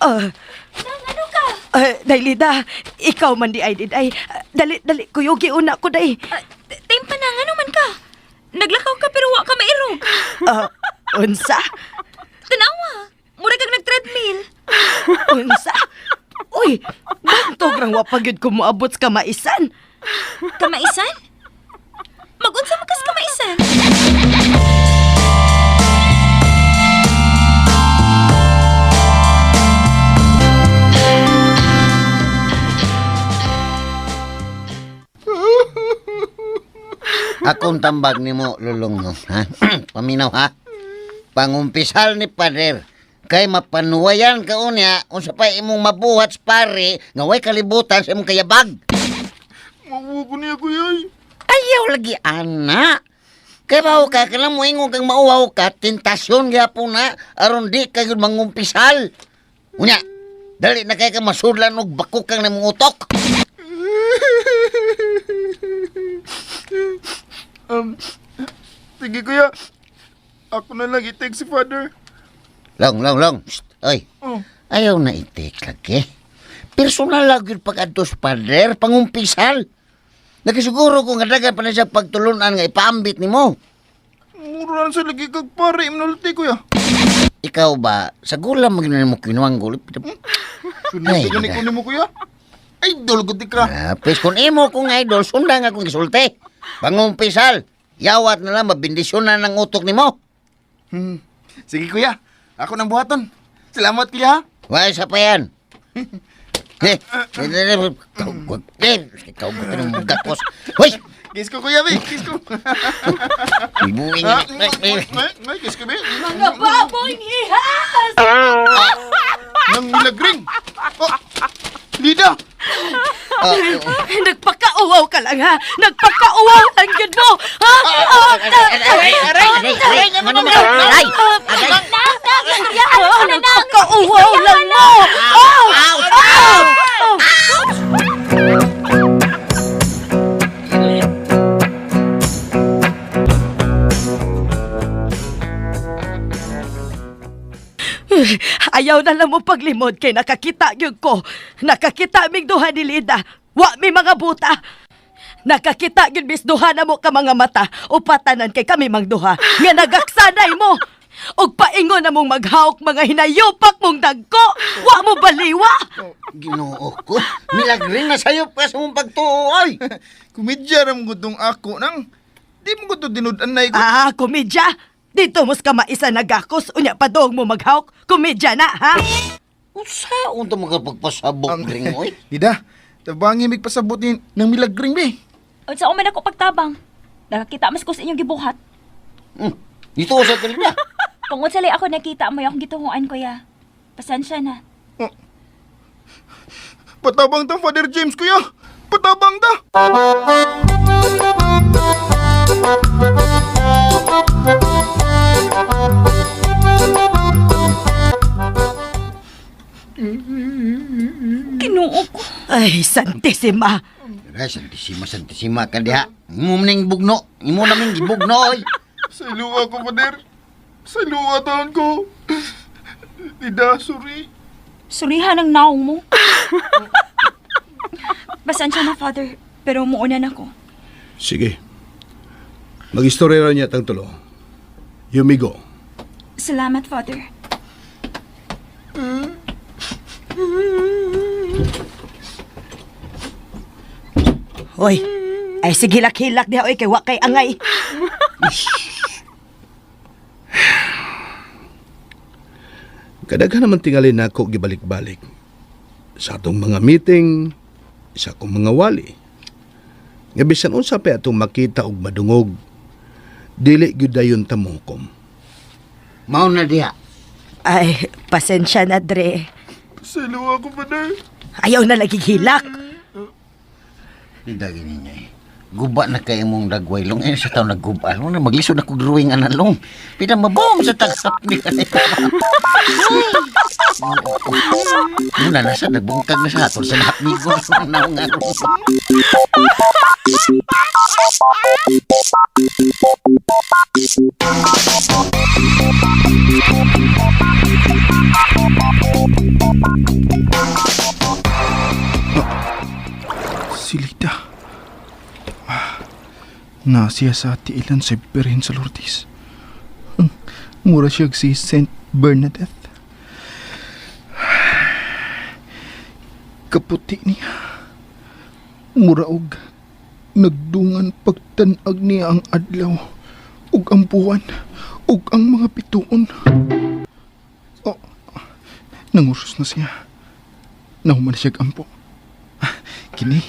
B: ah,
G: Nang ano ka?
B: Ay, Daylida, ikaw man di ay diday. Dali, dali, kuyugi una ko day.
G: Time pa na, ano man ka? Naglakaw ka pero wa ka mairog.
B: Ah, unsa?
G: Tanawa, mura kag nag-treadmill.
B: Unsa? Uy, bantog rang wa pa gyud ko moabot sa kamaisan.
G: Kamaisan? Magunsa man kas kamaisan?
C: Akong tambag nimo lulong no, ha? Paminaw ha. Pangumpisal ni Pader. Kay mapanuwayan ka unya unsa pa imong mabuhat sa pare nga way kalibutan sa imong kayabag.
D: Mauwa ko niya kuya eh.
C: Ayaw lagi ana. Kay bawo ka kanang moingon kang mauwaw ka, tentasyon gyapon na aron di ka gyud mangumpisal. Unya, dali na kay ka masudlan og bakok kang namong utok.
D: Sige kuya. Ako na lang i-text si Father.
C: Long, long, long. Shh, oy.
D: Oh.
C: Ayaw na itik lagi. Personal lang yun pag-adto sa pader, pangumpisal. Nakasiguro ko nga dagan pa na siya pagtulunan nga ipaambit nimo.
D: Mura na sa lagi kag pare, imnulti kuya.
C: Ikaw ba, sa gulam mo mo kinuanggol.
D: Sunod
C: Ay,
D: ka gani ko nimo kuya. Idol ko di ka.
C: Ah, please, kung imo kong idol, sundan nga akong gisulti. Pangumpisal, yawat na lang, mabindisyonan ng utok nimo.
D: Sige kuya, ako nang buhaton. Salamat kuya.
C: Wala sa pa yan. Eh, eh, eh, kaugot, eh, kaugot ng gakos. Hoy!
D: Kiss ko kuya, be. Kiss ko.
C: Ibuin
D: Ah,
C: niya.
D: ay, ay, ay, kiss ko be.
B: Mga baboy ihas!
D: Nang milagring. Oh, Lida!
B: Nagpakauwaw ka lang ha! Nagpakauwaw lang yun mo! Ha? Ah,
C: Aray, aray, aray, aray, ano ba? Aray!
G: Nang, nang, istoryahan
B: ah,
G: ko na nang.
B: Nagpakauwaw lang mo! Ah!
C: Ow!
B: Ah! Ayaw na lang mo paglimod kay nakakita gyud ko. Nakakita mig duha ni Lida. Wa mi mga buta. Nakakita gyud bis duha na mo ka mga mata. Upatanan kay kami mang duha. Nga nagaksanay mo. Og paingon na mong maghawk mga hinayopak mong dagko. Wa mo baliwa.
C: Ginoo ko. Milagring na sayop ka sa mong pagtuo, oy.
D: Komedya ra mo gudong ako nang. Di mo gud to dinud-anay ko.
B: Ah, komedya. Dito mos ka maisa nagakos unya padong mo maghawk. Komedya na, ha?
C: Unsa unta mga pagpasabok, Gring, oy?
D: Lida, tabangi mig pasabot ni ng milagring be.
G: Unsa man ako pagtabang? Nakakita mas ko sa inyong gibuhat.
C: Dito sa talida.
G: Kung unsa lay ako nakita mo akong gituhuan, kuya. Pasensya na.
D: Patabang ta, Father James, kuya. Patabang ta.
G: Ginoo ko.
B: Ay, Santisima.
C: Ay, santisima, santisima ka diha. Imo ning bugno. Imo naming gibugno, oy.
D: Sa luwa ko, Father. Sa luwa taon ko. Lida, sorry.
G: Surihan ang naong mo. Pasensya na, Father. Pero muuna na ko.
E: Sige. Mag-istorya raw niya tang tulo. Yumigo.
G: Salamat, Father.
B: Hoy, ay sige hilak-hilak diha oy kay wa kay angay.
E: Kadaghan naman tingali nako gibalik-balik. Sa atong mga meeting, sa akong mga wali. Nga bisan unsa pa atong makita og madungog, dili gyud dayon ta mohukom.
C: Mao na diha.
B: Ay, pasensya na dre.
D: Sa luwa ko, Father.
B: Ayaw na lagi hilak.
C: Lida gini niya eh. Guba na kay imong dagway long. Eh, sa taon nagguba. Long na maglisod ako drawing analong. Pita mabom sa tagsap ni Muna na sa nagbungkag na sa atol sa lahat migo. Naungan.
D: Si Lida. Na siya sa tiilan sa Birhen sa Lourdes. Mura siya si Saint Bernadette. Kaputi niya. Mura og nagdungan pagtanag niya ang adlaw ug ang buwan ug ang mga bituon. Oh, nangusos na siya. Nahuman siya ampo. Kini,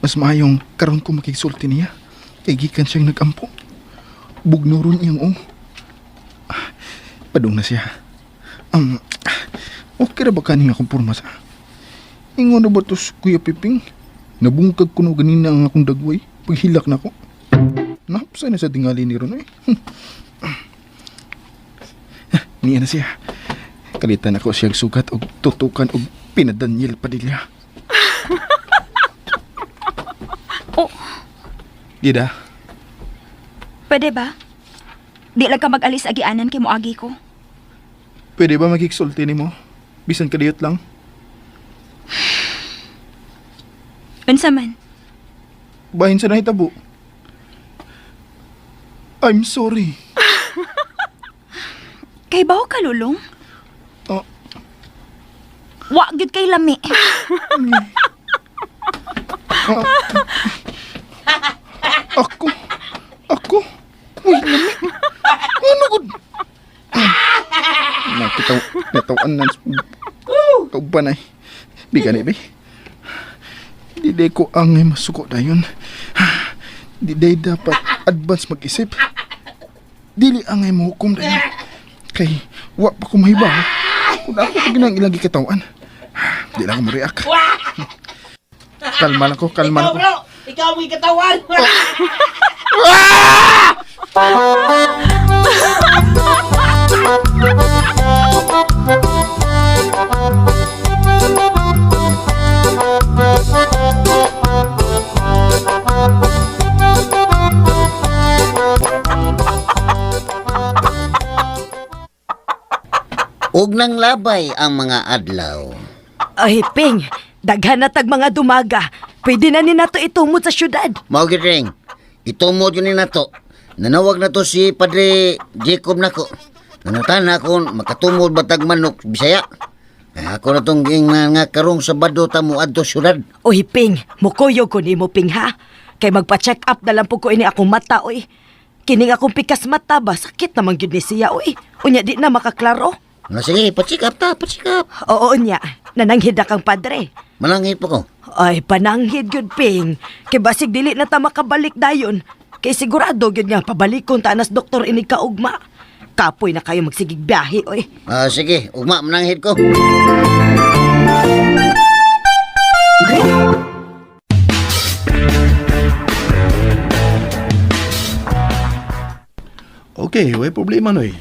D: mas maayong karon ko makigsulti niya. Kay gikan siyang nagampo. Bugnoron iyang o. Padung na siya. Okay ra ba kaning akong porma sa? Ingon na ba to si Kuya Piping? Nabungkag ko no ganina ang akong dagway. Paghilak na ko. Napsa na sa tingali ni Ron eh. Niya na siya. Kalitan ako siyang sugat og tutukan og pinadanyil padilya.
G: Oh,
D: Dida,
G: pwede ba? Di lang ka mag-alis agianan kay moagi ko.
D: pwede ba magigsulti nimo? Bisan kadiyot lang.
G: Unsa man?
D: Bahin sa nahitabo. I'm sorry.
G: Kay bawo ka lulong?
D: Oh.
G: Wa gyud kay lami.
D: Ako. Ako. Uy, lami. Ano gud? Nakitaw, natawan na. Kauban ay. Di gani, be. Di day ko ang masuko dayon. Di day dapat advance mag-isip. Dili ang ay mahukom dayon. Kay, wa pa ko mahibaw. Kung ako pa ginang ilang gikatawan. Di lang ako ma-react. Kalma lang ko, kalma lang
F: Ikaw,
D: ko.
F: bro! Ikaw ang katawan!
C: Ug nang labay ang mga adlaw.
B: Ay, Ping, daghan na tag mga dumaga. Pwede na ni nato itumod sa syudad.
C: Mao gyud ring. Itumod yun ni nato. Nanawag na to si Padre Jacob nako. Nangutan na kung makatumod batag manok Bisaya. Ay, ako na tong giingnan nga karong Sabado ta mo adto syudad.
B: Uy, Ping, mukuyog ko nimo, Ping, ha? Kay magpa-check up na lang po ko ini akong mata, uy. Kining akong pikas mata ba, sakit naman gyud ni siya, uy. Unya, di na makaklaro.
C: Na sige, pa-check up ta, pa-check up.
B: Oo, unya, nananghid na kang padre.
C: Malangit pa ko.
B: Ay, pananghid gyud, Ping. Kay basig dili na ta makabalik dayon. Kay sigurado gyud nga pabalikon ta nas doktor ini kaugma. Kapoy na kayo magsigig biyahe, oy.
C: Ah, sige, ugma mananghid ko.
E: Okay, way problema noy.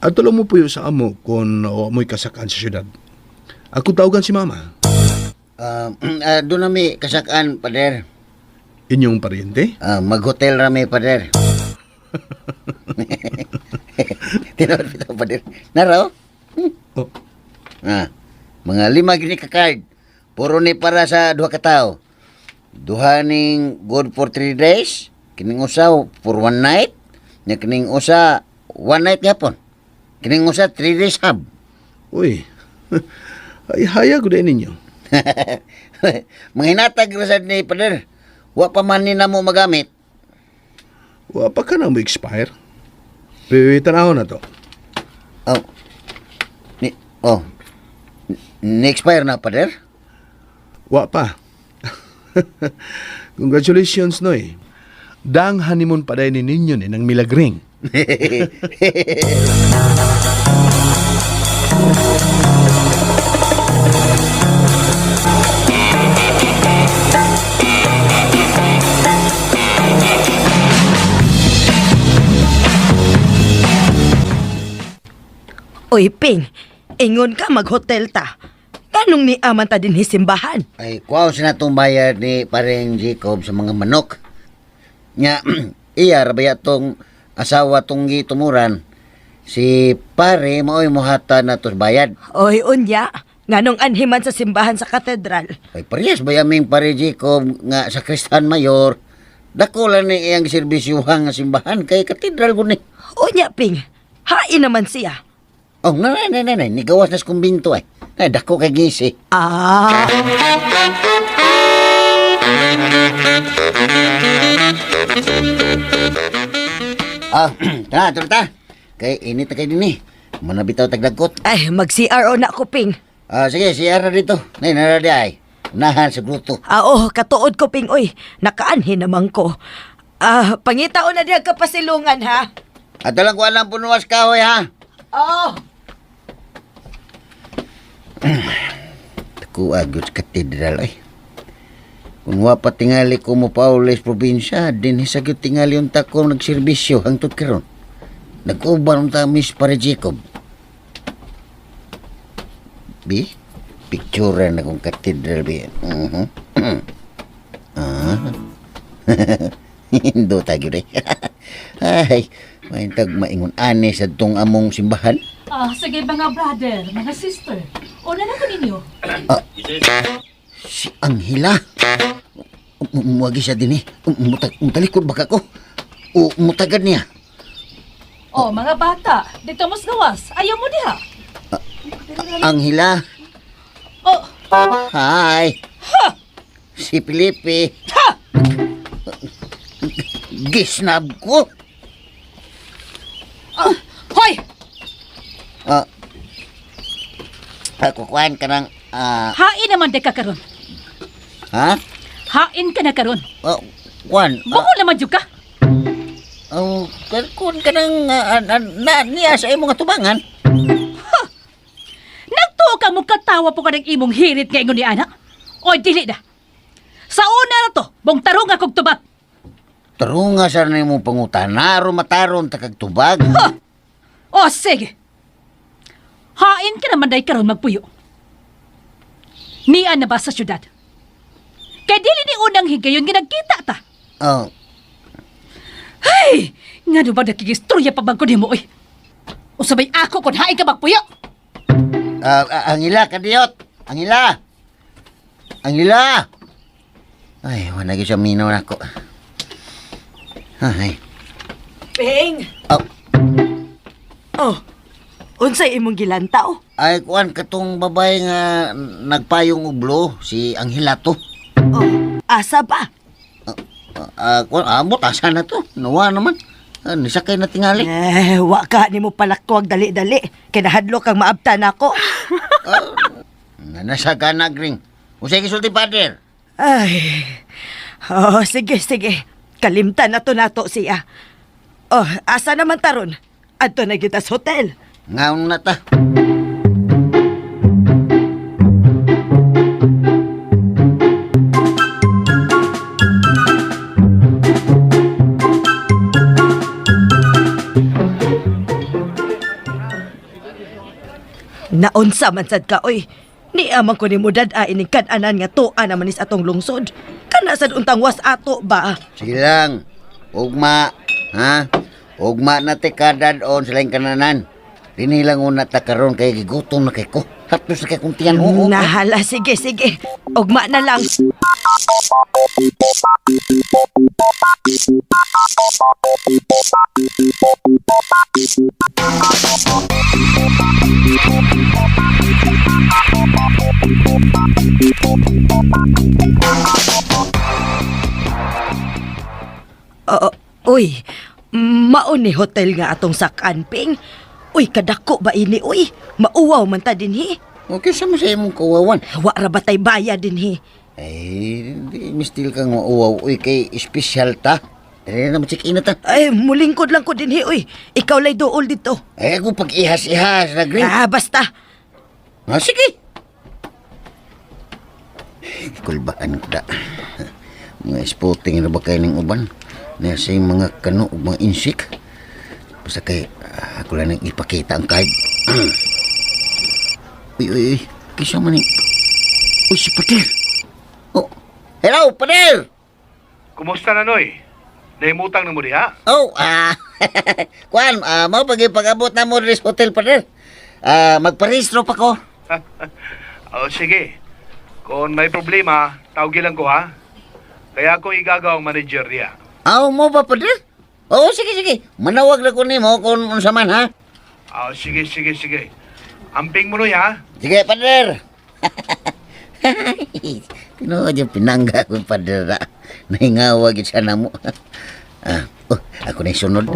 E: Ato lang mo puyo sa amo kung wa mo'y kasakaan sa syudad. Ako tawagan si mama.
C: Ah, doon nami kasakaan, pader.
E: Inyong paryente?
C: Ah, mag-hotel rami, pader. Tinuod bitaw, pader. Naro?
E: Oh,
C: Ah, mga 5 gini ka card. Puro ni para sa duha ka tawo. Duha ning good for 3 days, kining usa for one night, nya kining usa one night gyapon. Kining usa 3 days hub.
E: uy. Ay, haya ko din ninyo.
C: Mga hinatag ra sad ni pader. Wa pa man ni namo magamit.
E: Wa pa ka na mo expire. Pero tanaw na to.
C: Oh. Ni oh. Ni-expire na pader.
E: Wa pa. Congratulations, Noy. Dang honeymoon pa ni ninyo ni ng milagring.
B: Uy, Ping, ingon ka maghotel ta. Ganong ni aman ta din hisimbahan?
C: Ay, kuwaw sa natong bayad ni pareng Jacob sa mga manok. Nya, iya, rabaya tong asawa tong gitumuran. Si pare, maoy muhata na tos bayad.
B: Oy, unya, nganong anhiman sa simbahan sa katedral.
C: Ay, parehas ba yaming pare Jacob nga sa Kristan Mayor? Dako lang ni iyang serbisyuhan nga simbahan kay katedral ko ni.
B: Unya, Ping, hain naman siya.
C: Oh, na na na na, nigawas na sa kumbinto ay. Ay, dako kay gisi.
B: Ah,
C: Ah, tara, tara ta. Kay init na kay dinhi. Manabitaw tagdagkot.
B: ay, mag-CRO na ko, Ping.
C: Ah, sige, si Ara dito. Nay, nara di ay. Unahan sa gruto.
B: Ah, oh, katuod ko, Ping, oy. Nakaanhin naman ko. Ah, pangitao na diya kapasilungan, ha?
C: At alam ko alam punuwas kahoy ha.
B: Oh,
C: Takuag yun sa katedral ay. Kung wa pa tingali ko mo paulis probinsya, din sa gyud tingali yung tako nagserbisyo hangtod karon. Nag-uban unta Miss Pare Jacob. Bi, picture na kong katedral bi. Mhm. Ah. Hindot gyud eh. Ay, mahintag maingon ani sa tong among simbahan.
J: Ah, sige mga brother, mga sister. Una na ko ninyo.
C: Si Angela. Muwagi siya din eh. Mutalikod baka ko. O mutagad niya.
J: Oh, mga bata, dito mo sa gawas. Ayaw mo diha.
C: Angela.
J: Oh,
C: Hi. Si Felipe. Gisnab ko.
J: ah, hoy!
C: Ah. Kukuhan ka ng... ah,
J: Hain naman de ka karon.
C: Ha?
J: Hain ka na karon.
C: Oh, kuan.
J: Buo naman jud ka.
C: Oh, kuan ka ng... na, niya sa imong atubangan.
J: Nagtuo ka mo katawa po ka ng imong hirit nga ingon ni anak. Oy, dili na. Sa una na to, bong tarong akong tubag.
C: Tarunga sa na imong pangutana, mataron takag tubag.
J: Oh, sige. Hain ka naman day karon magpuyo. Nian na ba sa syudad? Kay dili ni unang higayon nga nagkita ta.
C: Oh,
J: Ay! Nga no ba nakigistorya pa bang ko nimo, oy? Usabay ako kung hain ka magpuyo!
C: Angela, kadiyot. Angela. Angela. Ay, wala gyud siya minaw nako. Ay.
B: Ping!
C: Oh,
B: Oh, unsay imong gilantaw?
C: Ay, kuan katong babae nga nagpayong og blue, si Angela to.
B: Oh, asa ba?
C: Kuan, amot, asa na to? Nawa naman. Nisakay na tingali.
B: Eh, wa ka nimo palakwag dali-dali. Kay nahadlok kang maabta nako.
C: Nasa ka na, Gring. Unsay gisulti, Father?
B: Ay. Oh, sige, sige. Kalimtan na to nato siya. Oh, asa naman taron? Adto na kita sa hotel.
C: Ngaon na ta.
B: Naunsa man sad ka oy. Niaman ko nimo dad-a ining kan-anan nga tuan naman is atong lungsod. Kana sad untang was ato ba?
C: Sige lang. Ugma. Ha? Ugma na te kadadon sa laing kananan. Dinhi lang una ta karon kay gigutom na kay ko. Hatos na kay kong tiyan. Oo.
B: Nahala, sige, sige. Ugma na lang. Oo, uy, mao ni hotel nga atong sakanping. Uy, kadako ba ini, uy? Mauwaw man ta dinhi.
C: Okay, sa mo sa imong kawawan.
B: Wa ra ba tay bayad dinhi?
C: Ay, di mistil kang mauwaw. Uy, kay espesyal ta. Dali na mo-check in na ta.
B: Ay, mulingkod lang ko dinhi, uy. Ikaw lay duol dito.
C: Ay, ako pag-ihas-ihas na, Green.
B: Ah, basta.
C: Ah, sige. Kulbaan ko da. Mga spotting na ba kayo ng uban? Nasa yung mga kano ug mga insik. Basta kay, ako lang nang ipakita ang card. Uy, uy, uy. Kisa man ni. Uy, si Pater. Oh. Hello, Pater!
E: Kumusta na, Noy? Naimutang na mo diha?
C: Oh, Kuan, mao pag pag-abot na mo diri sa hotel, Pater. Magparehistro pa ko.
E: Oh, sige. Kung may problema, tawagin lang ko ha. Kaya akong igagaw ang manager diha.
C: Aw mo ba, Pater? Oo, sige, sige. Manawag na ko nimo kung unsa man, ha?
E: Oh, sige, sige, sige. Amping mo, Noy, ha?
C: Sige, Pater. Tinuod yung pinangga ko, Pater. Ah. Nahingawa gid siya na mo. Oh, ako na yung sunod.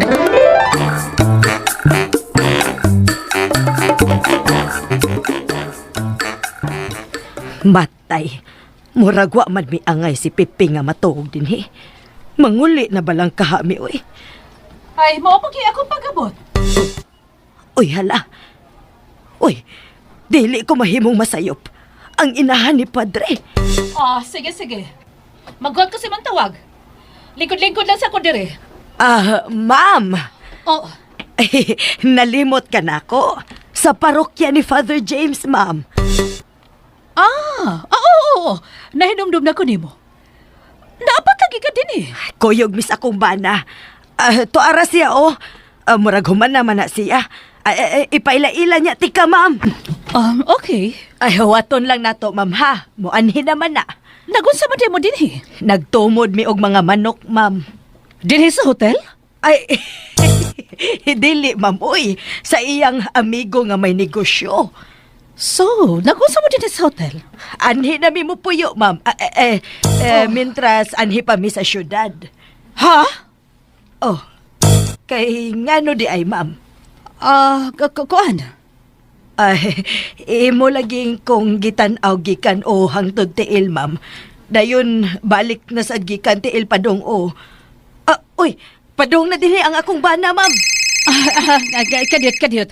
B: Matay. Murag wa man mi angay si Pipi nga matuog dinhi. Manguli na balang kahami, uy.
J: Ay, mao pag akong pag-abot.
B: Uy, hala. Uy, dili ko mahimong masayop. Ang inahan ni Padre.
J: Ah, sige, sige. Magod ko si Mantawag. Lingkod-lingkod lang sa ko dire.
B: Ah, ma'am.
J: Oh,
B: Ay, nalimot ka na ako. Sa parokya ni Father James, ma'am.
J: Oo, oo, oo. Nahinumdum na ko nimo. Dapat lagi ka din eh.
B: Kuyog mis akong bana. Ah, tuara siya, oh. Ah, murag human naman na siya. Ay, ay, ay, ipaila-ila niya, tika, ma'am.
J: Okay.
B: Ay, hawaton lang nato, ma'am, ha? Muanhin naman na.
J: Nagunsa man mo din eh.
B: Nagtumod mi og mga manok, ma'am.
J: Dinhi sa hotel?
B: Ay, dili, ma'am, uy. Sa iyang amigo nga may negosyo.
J: So, nagunsa mo dinhi sa hotel?
B: Anhi na mi mo puyo, ma'am. Ah, eh, eh, Mintras, anhi pa mi sa syudad.
J: Ha?
B: Oh, kay ngano di ay, ma'am?
J: Kuan?
B: Ay, imo laging kong gitan-aw gikan o hangtod tiil, ma'am. Dayon, balik na sad gikan tiil padong o. Ah, uy, padong na dinhi ang akong bana, ma'am.
J: Kadiyot, kadiyot.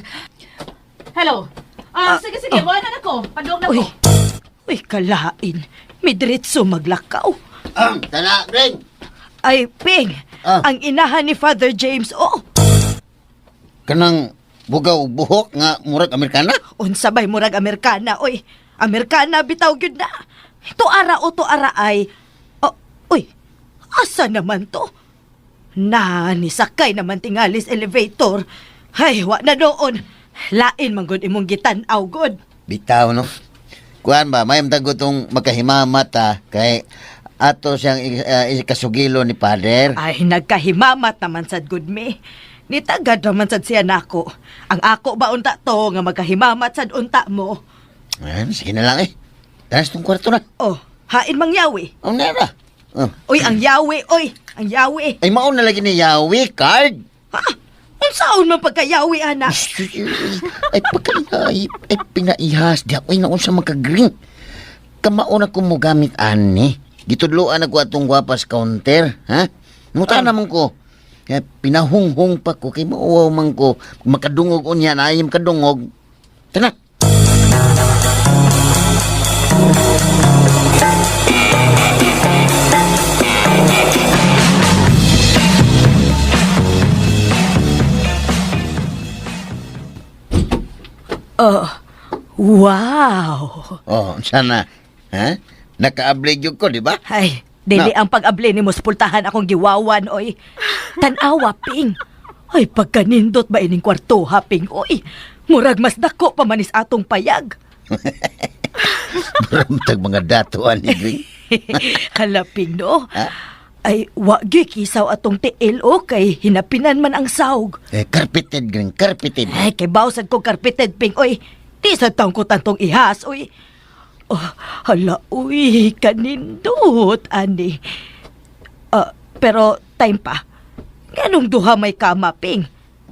J: Hello. Sige, sige. Wala na ko. Padong na
B: Uy,
J: ko.
B: uy, kalain. Midritso maglakaw.
C: Tala, Green.
B: Ay, Ping,
C: Ah.
B: ang inahan ni Father James, oh,
C: Kanang bugaw buhok nga murag Amerikana.
B: Unsa bay murag Amerikana, oy. Amerikana bitaw gyud na. Tuara o tuara ay. Oh, uy, asa naman to? Na, nisakay naman tingalis elevator. Ay, wa na doon. Lain man gud imong gitan-aw gud.
C: Bitaw, no? Kuan ba, may mtago tong magkahimamat, ha? Kay ato siyang ikasugilo ni Father.
B: Ay, nagkahimamat naman sad gud mi. Nitagad naman sad siya nako. Ang ako ba unta to nga magkahimamat sad unta mo.
C: Ayan, sige na lang eh. Tanas tong kwarto na.
B: Oh, hain mang yawi.
C: Ang nara. Oh.
B: Uy, ang yawi, oy, ang yawi.
C: Ay, maon na lagi ni Yawi, card.
B: Ha? Unsaon man pagkayawi ana?
C: Ay, pagka ay, ay pinaihas. Di ako ay naon sa magka-green. Kamaon ako mo gamit ani. Gitudloan ako atong gwapas counter. Ha? Muta naman ko. Kaya pinahunghong pa ko. Kay mauwaw man ko. Makadungog unya na ay makadungog. Tana.
B: Oh, wow.
C: Oh, sana. Ha? Nakaablig yun ko, di ba?
B: Ay, dili
C: Na.
B: ang pag-abli ni mo spultahan akong giwawan, oy. Tan-awa, Ping. Ay, pagkanindot ba ining kwarto, ha, Ping, oy. Murag mas dako pa manis atong payag.
C: Baramtag mga dato, ani, Green.
B: Hala, Ping, no?
C: Ha?
B: Ay, wagi kisaw atong tiil, o, kay hinapinan man ang sawg.
C: Eh, carpeted, Green, carpeted.
B: Ay, kay bawsad ko carpeted, Ping, oy. Di sa taong ko tantong ihas, oy. Oh, hala, uy, kanindot, ani. Ah, pero time pa. Nganong duha may kama, Ping?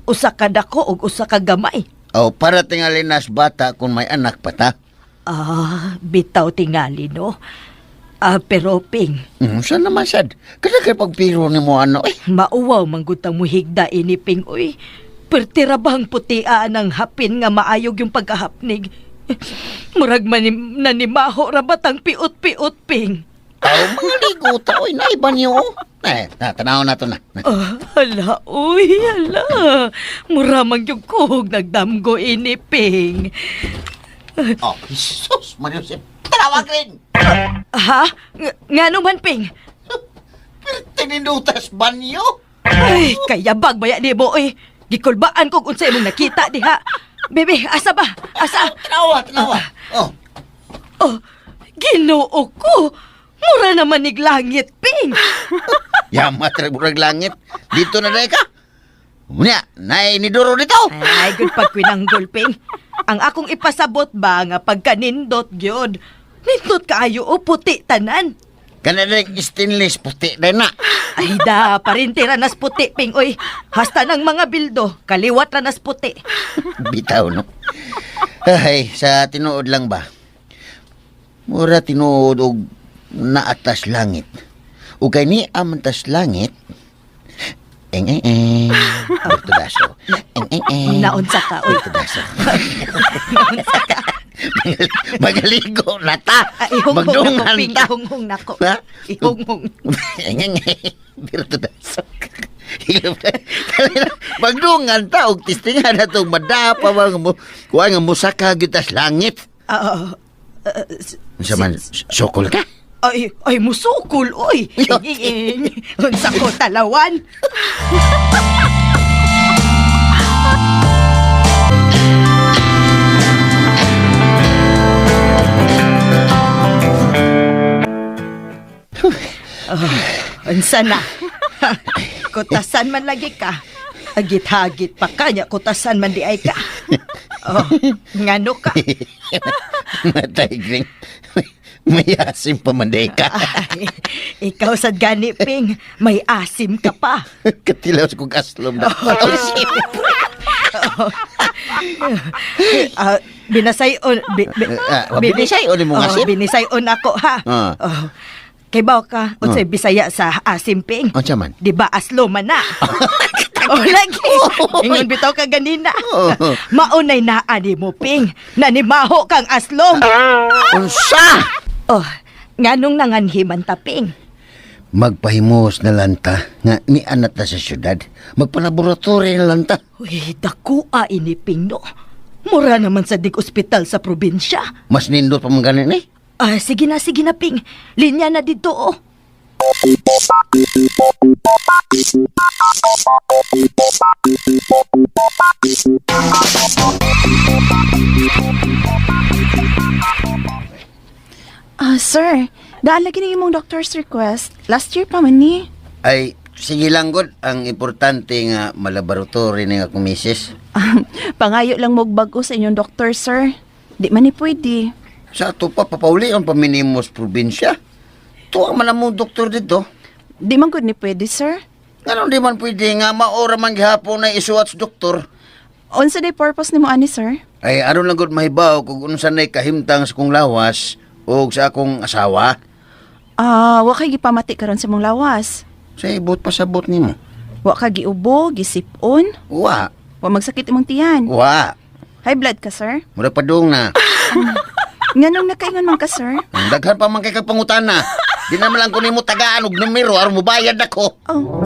B: Usa ka dako og usa ka gamay.
C: Oh, para tingali nas bata kung may anak pa ta.
B: Ah, bitaw tingali, no? Ah, pero Ping,
C: Saan naman sad? Kada kay pagpiro ni mo ano eh.
B: mauwaw manggutang muhigda ini, Ping, uy. Pertira bang putiaan ang hapin nga maayog yung pagkahapnig? Murag manim, nanimaho ra batang piot-piot, Ping.
C: Aw, mga ligo ta oy, naiba niyo. oh. Eh, na, tanaw na to na.
B: Ah, hala, uy, hala. Mura man yung kuhog nagdamgo ini, Ping.
C: Oh, Jesus, Mario Josep. Tanawag rin.
B: Ha? Nga naman, Ping?
C: Tinindutas banyo.
B: Ay, kayabag baya ni mo, oy. Gikulbaan kog unsa imong nakita diha. Bebe, asa ba? Asa?
C: Tanawa, tanawa. Oh,
B: Oh, Ginoo ko. Mura naman nig langit, Ping.
C: yamat ra burag langit. Dito na dai ka. Unya, naay ni Duro dito.
B: Ay, good pagkwinanggol, Ping. Ang akong ipasabot ba nga pagkanindot gyud. Nindot kaayo o puti tanan.
C: Kana dai stainless puti dai na.
B: Ay da, parintira nas puti, Ping. Oy, hasta ng mga bildo, kaliwat ra nas puti.
C: Bitaw no. Ay, sa tinuod lang ba? Mura tinuod og naatas langit. Ug kay ni amantas langit. Eng eng eng. Berto daso. Eng eng eng.
B: Naunsa ka, oy.
C: Berto daso.
B: Naunsa ka.
C: Magaligo na ta.
B: Ah, ihunghong nako,
C: Magdungan
B: Ping.
C: ta.
B: Ihunghong nako.
C: Ha?
B: Ihunghong.
C: Eng eng eng. Berto daso. Magdungan ta og tistingan na tong madapa ba nga mo kuan nga musaka gyud tas langit.
B: Ah,
C: Unsa man sokol ka?
B: Ay, ay, musukol, oy. Ing, ing, Unsa ko talawan. Oh, unsa na? Kutasan man lagi ka. Agit-hagit pa ka nya, kutasan man di ay ka. Oh, ngano ka?
C: Matay green. May asim pa man day ka.
B: Ay, ikaw sad gani, Ping. May asim ka pa.
C: Katilaw sa kong aslom na. Oh, shit.
B: Ah, binasay-on bi, bi,
C: Ah, binisay-on nimo nga,
B: Oh,
C: sir?
B: binisay-on ako ha.
C: Ah.
B: Oh. Kay baw ka, unsay Bisaya sa asim, Ping?
C: Unsa man?
B: Di ba aslo man na? Oh, lagi. Ingon bitaw ka ganina.
C: Oh.
B: Maunay naa ni mo, Ping. Nanimaho kang aslom.
C: Unsa?
B: Oh, nganong nanganhiman ta, Ping?
C: Magpahimos na lanta nga ni anak ta sa syudad. Magpalaboratory na lanta.
B: Uy, dakua ini, Ping, no? Mura naman sa dig ospital sa probinsya.
C: Mas nindot pa man ganin eh.
B: Ah, sige na, Ping. Linya na dito, oh.
K: Ah, sir, daan lagi ni imong doctor's request. Last year pa man ni.
C: Ay, Sige lang, God. Ang importante nga malaboratory ni akong misis.
K: Pangayo lang mo og bag-o sa inyong doktor, sir. Di man ni pwede.
C: Sa ato pa, papauli ang paminimos probinsya. Tuwa man ang mong doktor dito.
K: Di man gud ni pwede, sir.
C: Nganon di man pwede nga maora man gihapon na isuwat sa doktor.
K: Unsa day purpose nimo ani, sir?
C: Ay, aron lang gud mahibaw kung unsa na'y kahimtang sa kong lawas o sa akong asawa.
K: Ah, wa kay gipamati karon sa imong lawas.
C: Sa ibot pasabot nimo.
K: Wa ka giubo, gisipon,
C: Wa,
K: wa magsakit imong tiyan.
C: wa.
K: High blood ka, sir?
C: Mura padung na.
K: Nganong nakaingon man ka, sir?
C: Ang daghan pa man kay kag pangutana. Di naman lang ko nimo tagaan og numero aron mobayad ako.
K: Oh.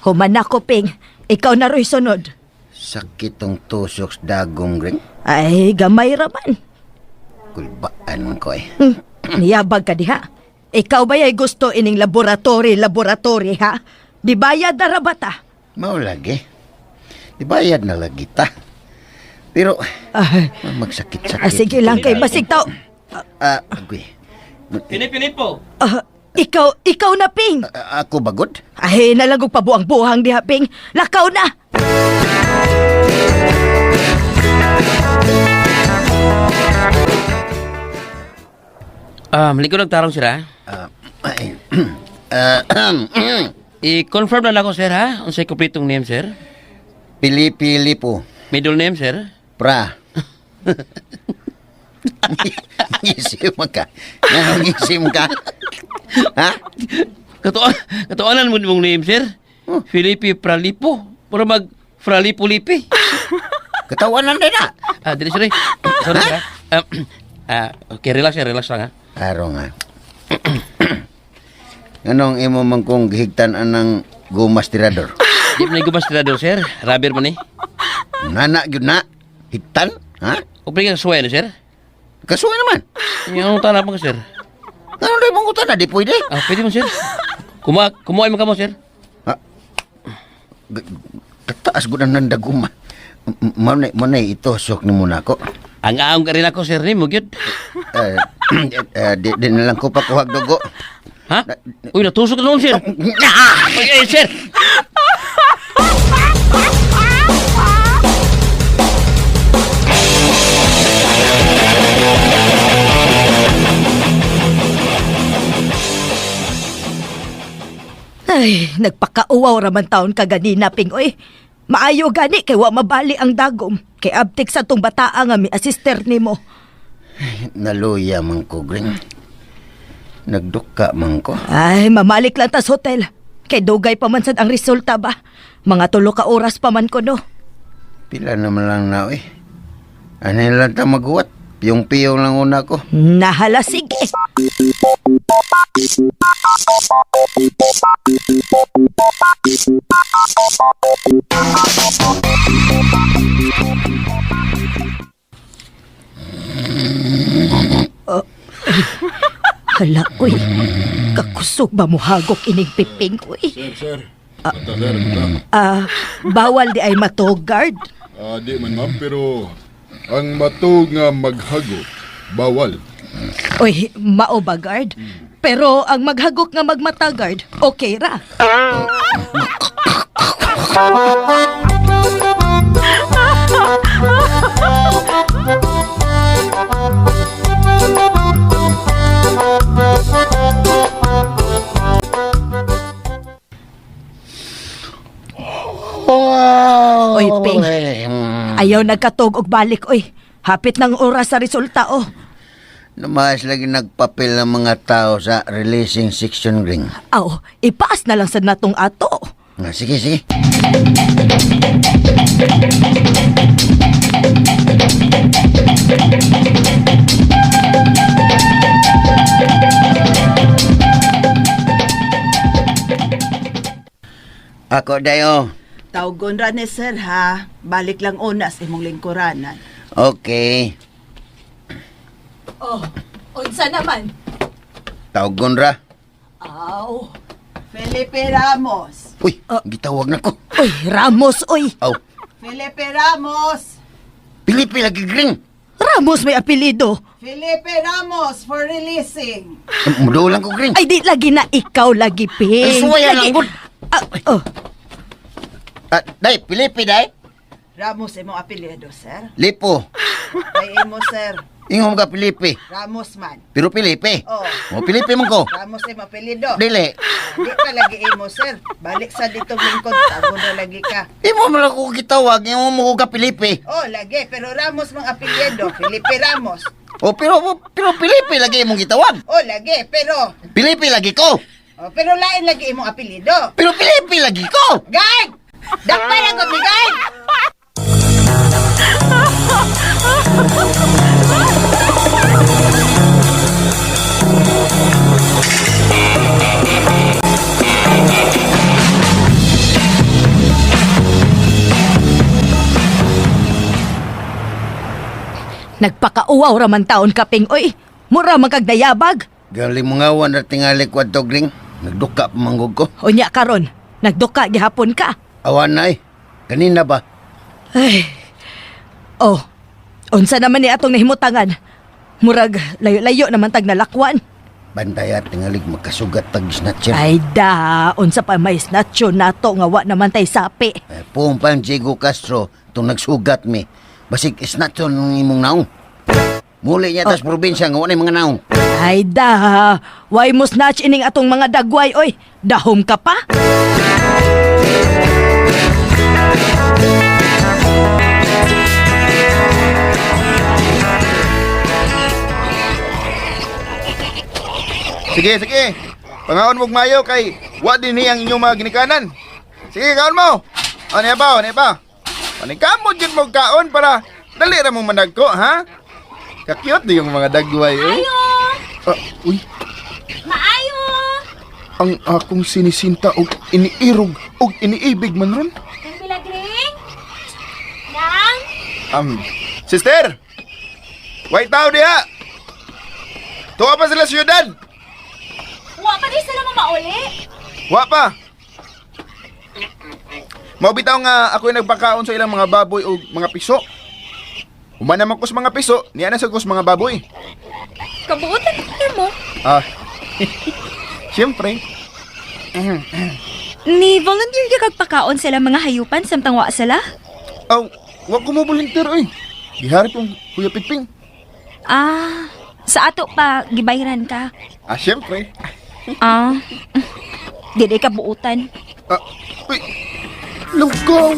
B: Human ako, Ping. Ikaw na ro'y sunod.
C: Sakit tong tusok sa dagom, Greng.
B: Ay, gamay raman.
C: Kulbaan man ko eh.
B: Niyabag ka diha. Ikaw ba ay gusto ining laboratory, laboratory, ha? Di bayad na rabata.
C: Mao lagi. Di bayad na lagi ta. Pero
B: Ah,
C: magsakit-sakit.
B: ah, sige lang kay basig tao.
C: Ah, agoy.
F: Pinipinipo.
B: Ah, ikaw na, Ping.
C: Ah, ako bagod?
B: Ay, nalagog pabuang-buhang diha, Ping. Lakaw na!
F: Likod nagtarong sir ha.
C: Ah, ay. Ah,
F: I-confirm na lang ako sir ha. Unsay kompletong name sir?
C: Pili-pili po.
F: Middle name sir?
C: Pra. Gisim ka. Nga gisim ka. Ha?
F: Katuan, katuanan mo mong name sir. Felipe Pralipo. Puro mag Fralipo Lipi.
C: Katawanan din na.
F: Ah, dili sorry. Sorry sir. Ha? Ah, okay, relax sir, relax lang ha.
C: Aro nga. Anong imo man kong gihigtan anang gumas tirador?
F: Di man gumas tirador sir. Rubber man ni.
C: Nana gyud na. Higtan? Ha?
F: Upli ka suway no sir.
C: Kasuwa naman.
F: Yung tanap mo sir.
C: Anong dahil mong utana? Di pwede.
F: Ah, pwede mo sir. Kuma kumuha mo kamo sir.
C: Ha? Kataas ko na ng daguma. Manay, manay, itusok ni muna ako.
F: Ang aong ka rin ako sir ni mo gyud.
C: Eh, di na lang ko pakuhag dugo.
F: Ha? Uy, natusok na noon sir. Ay, ay, sir.
B: Ay, nagpakauwaw raman taon ka ganina, Ping, oy. Maayo gani kay wa mabali ang dagom. Kay abtik sa tong bataa nga mi asister nimo.
C: Naluya man ko, Green. Nagduka man ko.
B: Ay, mamalik lang tas hotel. Kay dugay pa man sad ang resulta ba? Mga tulo ka oras pa man ko no.
C: Pila naman lang na, eh. Ano lang ta maguwat? Piyong-piyong lang una ko.
B: Nahala sige. Oh. Hala, uy. Kakusog ba mo hagok ining piping, uy?
L: Sir, sir. Mata, sir, mata.
B: Ah, bawal di ay matog, guard.
L: Ah, di man ma'am, pero ang matog nga maghagok, bawal.
B: Uy, mao ba, guard? Pero ang maghagok nga magmata, guard, okay ra.
C: Oh,
B: Oy, Ping. Ayaw nagkatog og balik, oy. Hapit ng oras sa resulta, oh.
C: Lumayas lagi nagpapil ng mga tao sa releasing section, Green.
B: Aw, ipaas na lang sa natong ato.
C: Ah, sige, sige. Ako dayo.
M: Tawgon ra ni sir ha. Balik lang una sa imong lingkuranan.
C: Okay.
B: Oh, unsa naman?
C: Tawgon ra.
B: Aw.
M: Felipe Ramos.
C: Uy, gitawag na ko.
B: Uy, Ramos, uy.
C: Aw,
M: Felipe Ramos.
C: Pilipi lagi, Green.
B: Ramos may apelyido.
M: Felipe Ramos for releasing.
C: Mudulang ko, Gring.
B: Ay, di lagi na ikaw lagi, Ping.
C: Ay, suwaya
B: Lagi-
C: lang, gud.
B: Ah, oh.
C: Ah, day, Felipe, day.
M: Ramos imong apelyido, sir.
C: Lipo.
M: Ay imo, sir.
C: Ingon ka, Felipe.
M: Ramos man.
C: Pero Felipe.
M: Oh.
C: O, Felipe man ko.
M: Ramos imong apelyido.
C: Dili.
M: Di pa lagi imo, sir. Balik sa ditong lingkod, tago na lagi ka.
C: Imo man ako gitawag, imo mo ko ka Felipe.
M: Oh, lagi. Pero Ramos mang apelyido. Felipe Ramos.
C: O, pero Felipe lagi imong gitawag.
M: Oh, lagi. Pero,
C: Felipe lagi ko.
M: oh, pero lain lagi imong apelyido.
C: Pero Felipe lagi ko.
M: Guard! Dakpay lang ko, guard!
B: Nagpakauwaw raman taon ka, Ping. Oy, mura man kag nayabag.
C: Galing mga wan na tingali ko adto, Gring. Nagduka pa manggog ko.
B: Unya karon, nagduka gihapon ka.
C: Awan na eh. Kanina ba?
B: Ay. Oh, unsa naman ni atong nahimutangan? Murag layo-layo naman tag nalakwan.
C: Bantay at tingalig magkasugat tag snatcher.
B: Ay da, unsa pa may snatcho nato nga wa naman tay sapi.
C: Eh, Puong pang Diego Castro itong nagsugat mi. Basig snatcher ng imong naong. Muli niya tas probinsya nga wala mga naong.
B: Ay da, why mo snatch ining atong mga dagway oy? Dahom ka pa?
D: Sige, sige. Pangaon mo mayo kay wa din ni ang inyong mga ginikanan. Sige, kaon mo. O, niya pa, o, niya pa. Paningkamot yun mo kaon para dali ra mong managko, ha? Ka-cute di yung mga dagway, eh. Ah, uy,
G: Maayo!
D: ang akong sinisinta og iniirog og iniibig man ron.
G: Nang bilagring? Nang?
D: Sister! White tao diha! Tuwa pa sila siyudad!
G: Wa pa di sila mamauli.
D: Wa pa! Mao bitaw nga ako'y nagpakaon sa ilang mga baboy o mga piso. Human naman ko sa mga piso, niya na sa ko sa mga baboy.
G: Kabuotan mo.
D: Ah, siyempre.
G: Ni volunteer ka kag pakaon sila mga hayupan samtang wa sila?
D: Aw, wa ko mo volunteer oy. Gihari pong Kuya Piping.
G: Ah, sa ato pa gibayran ka.
D: Ah, siyempre.
G: Ah. Dili ka buutan.
D: Ah, uy, lugaw.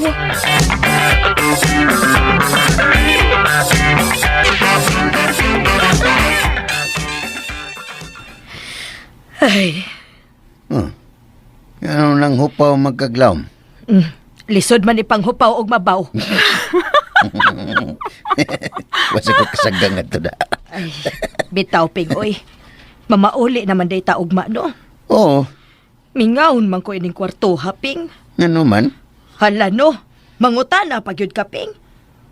B: Ay,
C: Ano nang hupaw magkaglawm?
B: lisod man ipanghupaw og mabaw.
C: Wasa ko kasagang ato da.
B: Ay, bitaw Ping oy. Mamauli naman day ta ugma no.
C: Oo,
B: Mingaon man ko ining kwarto ha, Ping.
C: ngano man.
B: Hala no, mangutana pa gyud ka, Ping.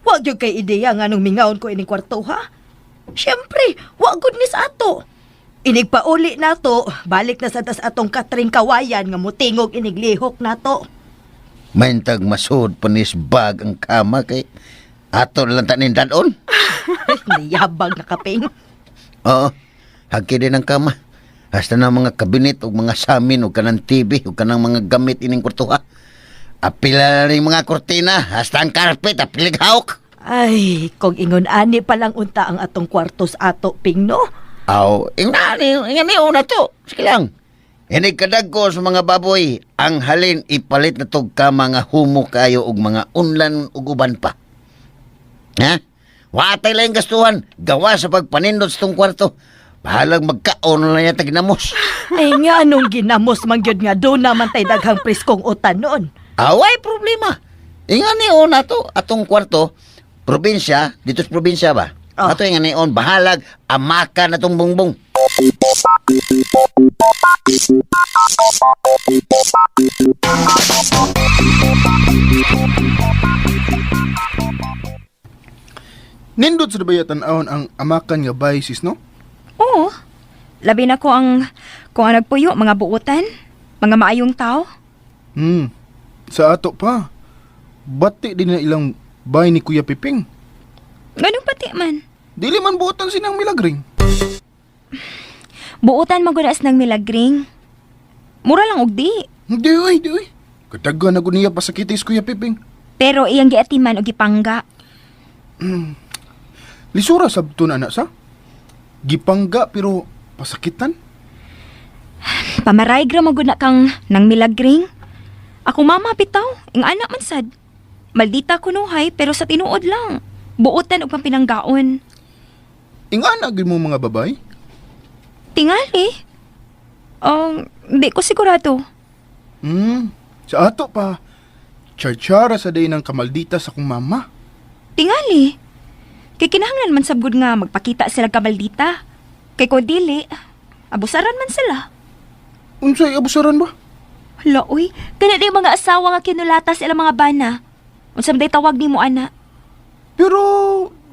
B: Wa gyud kay ideya nga nung mingaon ko ining kwarto ha. Siyempre, wa gud ni sa ato. Inig pauli nato, balik na sa tas atong katring kawayan nga mutingog inig lihok nato.
C: Maintag masud panis bag ang kama kay ato lang tanin dadon.
B: Niyabang na kaping.
C: Oo, hagki din ang kama. Hasta na mga kabinet o mga samin o kanang TV o kanang mga gamit ining kwartuha. Apila na rin mga kortina, hasta ang carpet, apilig hawk.
B: Ay, kung ingon ani pa lang unta ang atong kwarto sa ato, Ping, no?
C: Aw, ingani una to. Sige lang. Inig kadag ko sa mga baboy, ang halin ipalit na tog ka mga humo kayo og mga unlan ug uban pa. Ha? Watay lang gastuhan, gawa sa pagpanindot sa tong kwarto. Bahalag magkaon na niya taginamos.
B: Ay nga nung ginamos man gyud nga doon naman tay daghang preskong utan noon.
C: Away problema. Ingani una to atong kwarto, probinsya, dito sa probinsya ba?
B: Oh.
C: Ato ingani on bahalag amaka na tong bungbong.
D: Nindot sa dabaya tan-awon ang amakan nga bay sis no?
G: Oo. Labi na ko ang kung ang nagpuyo mga buutan, mga maayong tao.
D: Sa ato pa. Bati din na ilang bay ni Kuya Piping.
G: Ganun pati man.
D: Dili man buotan sinang milagring.
G: Buotan magunas ng milagring. Mura lang og di.
D: Di oy, di oy. Kadagan na gud niya pasakitis Kuya Piping.
G: Pero iyang giatiman og gipangga.
D: Lisura sabton anak sa. Gipangga pero pasakitan.
G: Pamaray gra magud na kang nang milagring. Ako mama bitaw, ing anak man sad. Maldita kunuhay pero sa tinuod lang. Buotan og pampinanggaon.
D: Ingana gyud mo mga babay.
G: Tingali. Di ko sigurado.
D: Sa ato pa. Charchara sa day ng kamaldita sa kong mama.
G: Tingali. Kay kinahanglan man sabgod nga magpakita sila kamaldita. Kay ko dili, abusaran man sila.
D: Unsay abusaran ba?
G: Hala, uy. Kana di mga asawa nga kinulata sa ilang mga bana. Unsa man day tawag nimo ana?
D: Pero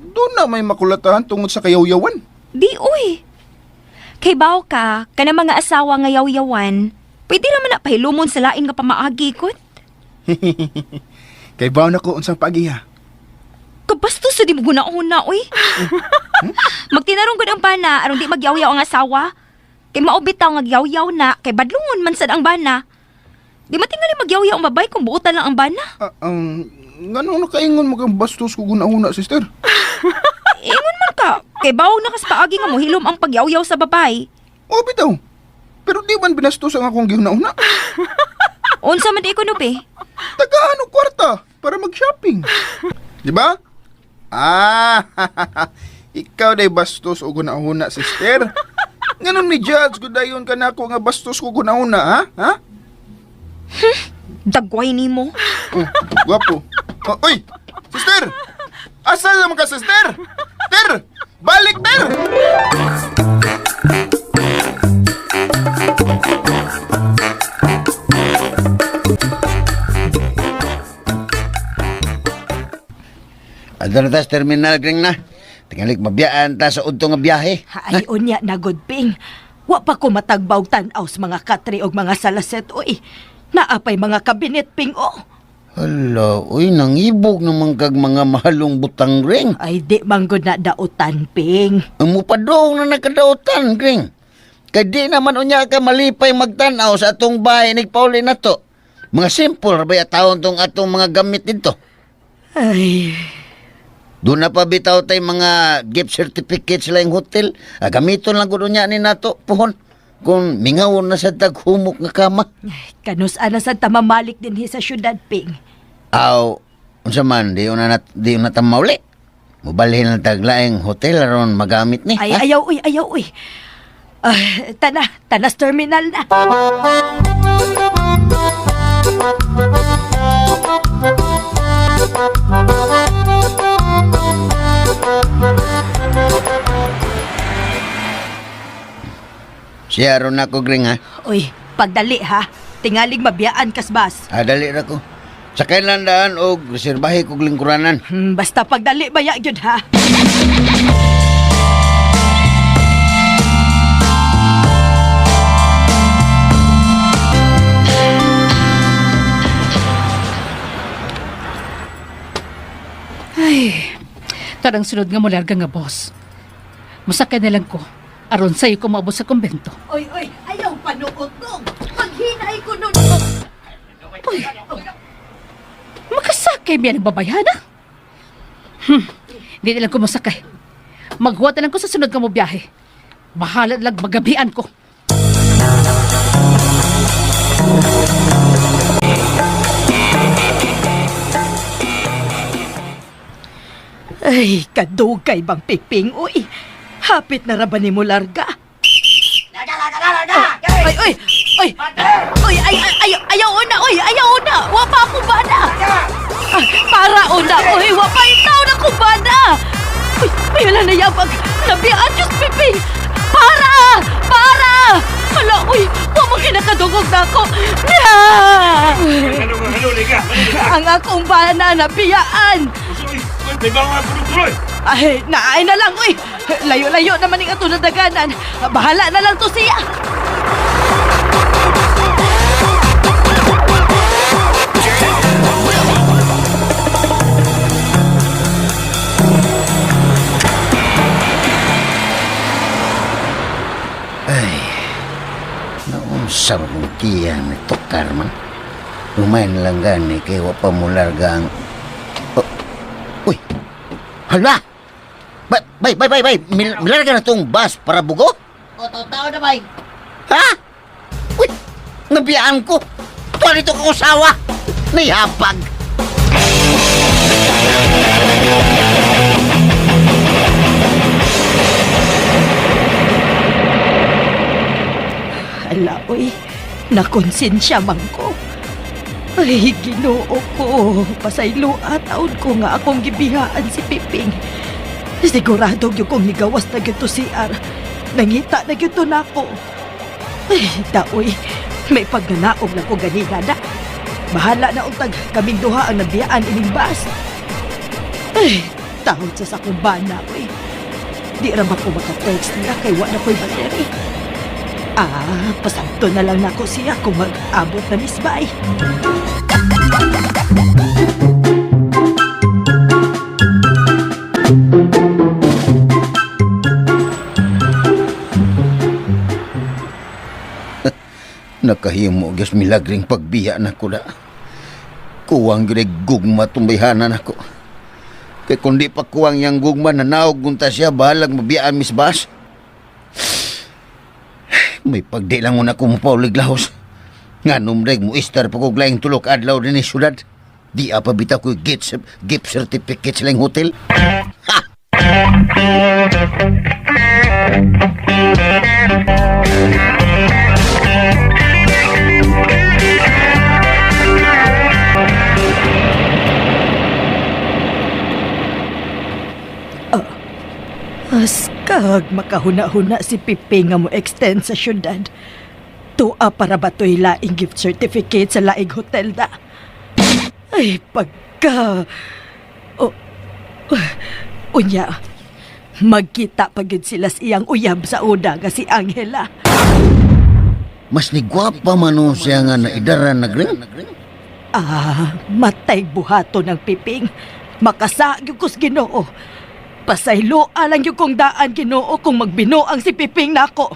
D: doon na may makulatahan tungod sa kayawyawan.
G: Di uy. Kay baw ka, kana mga asawa nga yaw-yawan, pwede raman na pahilumon sa lain nga pamaagi kot.
D: Kay baw na ko unsang pagiha.
G: Kabastos sa di mo guna-una, uy. Magtinarong gud ang bana aron di magyawyaw ang asawa. Kay mao bitaw nga gyawyaw na, kay badlungon man sad ang bana. Di matingali magyawyaw ang babay kung buotan lang ang bana.
D: Ngano nakaingon mo kang bastos ko guna-una, sister?
G: Ingon man ka, kay bawog na kas paagi nga mohilom ang pagyawyaw sa babay.
D: O bitaw. Pero di man binastos ang akong gihuna-una.
G: Unsa man di ko no be?
D: Tagaan og kwarta para mag-shopping. Di ba? Ah, ikaw day bastos o guna-una, sister. Nganon ni judge gud dayon ka nako nga bastos ko guna-una, ha? Ha?
G: Dagway nimo.
D: Oh, gwapo. Oh, uy, sister! Asa naman ka, sister? Ter! Balik, ter!
C: Adto na ta sa terminal gring na. Tingalik mabiyaan ta sa udto nga biyahe.
B: Ay, unya na good ping. Wa pa ko matagbaw tan-aw sa mga katre og mga salaset, uy. Naapay mga kabinet, ping, oh.
C: Hala, uy, nangibog naman kag mga mahalong butang ring.
B: Ay, di manggod na dautan, ping.
C: Ang mupadong na nakadautan, ring. Kay di naman unya ka malipay magtan-aw sa atong bahay nagpauli na to. Mga simple ra ba taon tong atong mga gamit dito.
B: Ay,
C: Doon na pa bitaw tay mga gift certificates sa laing hotel. Ah, gamiton lang gud unya ni nato pohon. Kung mingawon na sa taghumok nga kama.
B: kanus ana sa tamamalik din hi sa syudad, ping.
C: Aw, unsa man di una na di una ta mauli. Mubalhin lang tag laing hotel aron magamit ni.
B: Ay,
C: ha?
B: ayaw, uy, ayaw, uy. Ah, tana, tanas terminal na.
C: Siya aron ako gring ha.
B: Uy, pagdali ha. Tingaling mabiyaan kasbas.
C: Ah, dali ra ko. Sakay lang daan og reserbahe kog lingkuranan.
B: Basta pagdali baya gyud ha.
J: Ay, tarang sunod nga mularga nga boss. Musakay na lang ko. Aron sa'yo ko maabot sa kumbento.
B: Uy, uy, ayaw panuot dong. Paghinay ko nun.
J: Uy, makasakay miya ng babayhana. Hindi na lang ko masakay. Maghuwat na lang ko sa sunod nga mo biyahe. Bahala na lang magabian ko.
B: Ay, kadugay bang piping, uy. Hapit na ra ba ni mo larga? Ay, uy, uy, uy, ay, ay, ay, ayaw una, uy, ayaw una. Wa pa ako bana. Ah, para una, uy, wa pa ikaw na ko bana. Uy, uy, wala na yabag. Nabiyaan, Diyos, piping. Para, para. Hala, uy, wa mo kinakadungog na ako. Ang akong bana, nabiyaan. Ay, naay na lang, uy! Layo-layo naman ang ato nadaganan. Bahala na lang to siya.
C: Unsa man kung tiyan ni tukar man. Lumayan lang gani kay wa pa mo larga ang... Oh, uy! Hala! Bay, bay, bay, bay, bay! Milarga na tong bus para bugo?
H: O, tao na bay.
C: Ha? Uy! Nabiyaan ko! Tuwa nito kong usawa! Nayabag!
B: Ala, uy, nakonsensya man ko. Ay, Ginoo ko. Pasayloa taon ko nga akong gibihaan si Piping. Sigurado gyud kong nigawas na gyud to CR. Nangita na gyud to nako. Ay, daoy, may pagnanaog na ko ganina na. Bahala na untag kaming duha ang nabiyaan ining bus. Ay, taon sa sakong bana, uy. Di ra ba ko maka-text niya kay wa na ko'y battery. Ah, pasagto na lang nako siya kung mag-abot na Miss Bay.
C: Nakahimo gyud milagring pagbiya na ko da. Kuwang gyud ay gugma tumbayhanan ako. Kay kung di pa kuwang yang gugma nanaog unta siya bahalag mabiyaan Miss Bas. May pagdi lang una ko mapaulig lahos. Nga numreg mo istar pa kog laing tulok adlaw din ni syudad. Di apa bitaw ko gift certificate sa laing hotel. Ha!
B: Askag makahuna-huna si Pipe nga mo extend sa syudad. Tua para ba to'y laing gift certificate sa laing hotel da? Ay, pagka... O, unya, magkita pa gyud sila sa iyang uyab sa una nga si Angela.
C: Mas ni gwapa man o siya nga naidaran na green.
B: Ah, matay buhato ng piping. Makasag ko sa Ginoo. Pasaylo alang yung kong daan Ginoo kung magbinuang si Piping nako.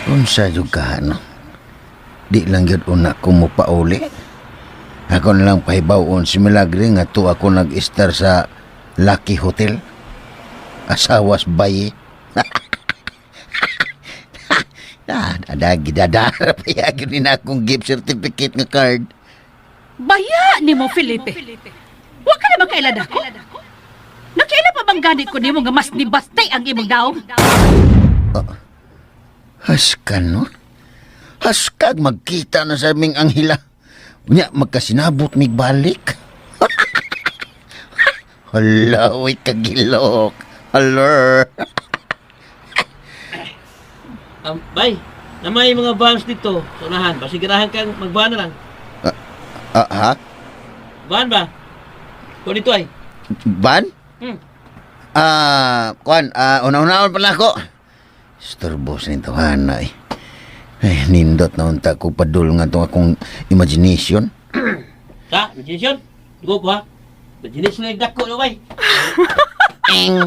C: Unsa jud ka no? Di lang gyud una ko mopauli. Ako na lang pahibaw-on si Milagre nga to ako nag-istar sa Lucky Hotel. Asawas bayi. Ah, adagi dadara pa yagin ni na akong gift certificate nga card.
J: Baya ni mo, Felipe. Wa ka naman kailan ako. Nakaila pa bang gani ko nimo nga mas nibastay ang imong daong?
C: Haskan no? Haskag magkita na sa aming anghila. Unya, magkasinabot migbalik. Hala, uy, kagilok. Hala.
F: Bay, na may mga vans dito. Sa unahan, basigarahan kang mag-van na lang.
C: Ah, ha?
F: Van ba? Kung dito ay.
C: Ban?
F: Hmm.
C: Ah, kuan, una-unaon pala ako. Istorbo sa nito, hana eh. Ay, nindot na unta ko padul nga itong akong imagination.
F: Sa, imagination? Dugo ko ha. Imagination na yung dako no, bay.
C: Eng.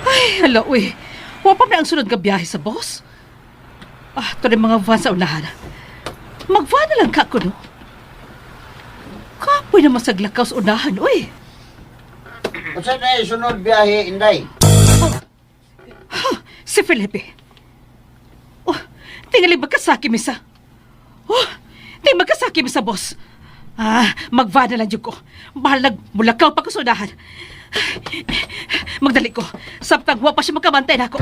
J: Ay, hala, uy. Wa pa man ang sunod nga biyahe sa boss. Ah, ito rin mga van sa unahan. Mag-van na lang ka ko, no? Kapoy na masaglakaw sa unahan, uy.
C: Unsa na sunod biyahe, Inday?
J: Si Felipe. Oh, tingali magkasaki misa. Oh, tingali magkasaki misa, boss. Ah, mag-van na lang jud ko. Bahalag mulakaw pa ko sa unahan. Magdali ko. Samtang wa pa siya magkabantay na ako.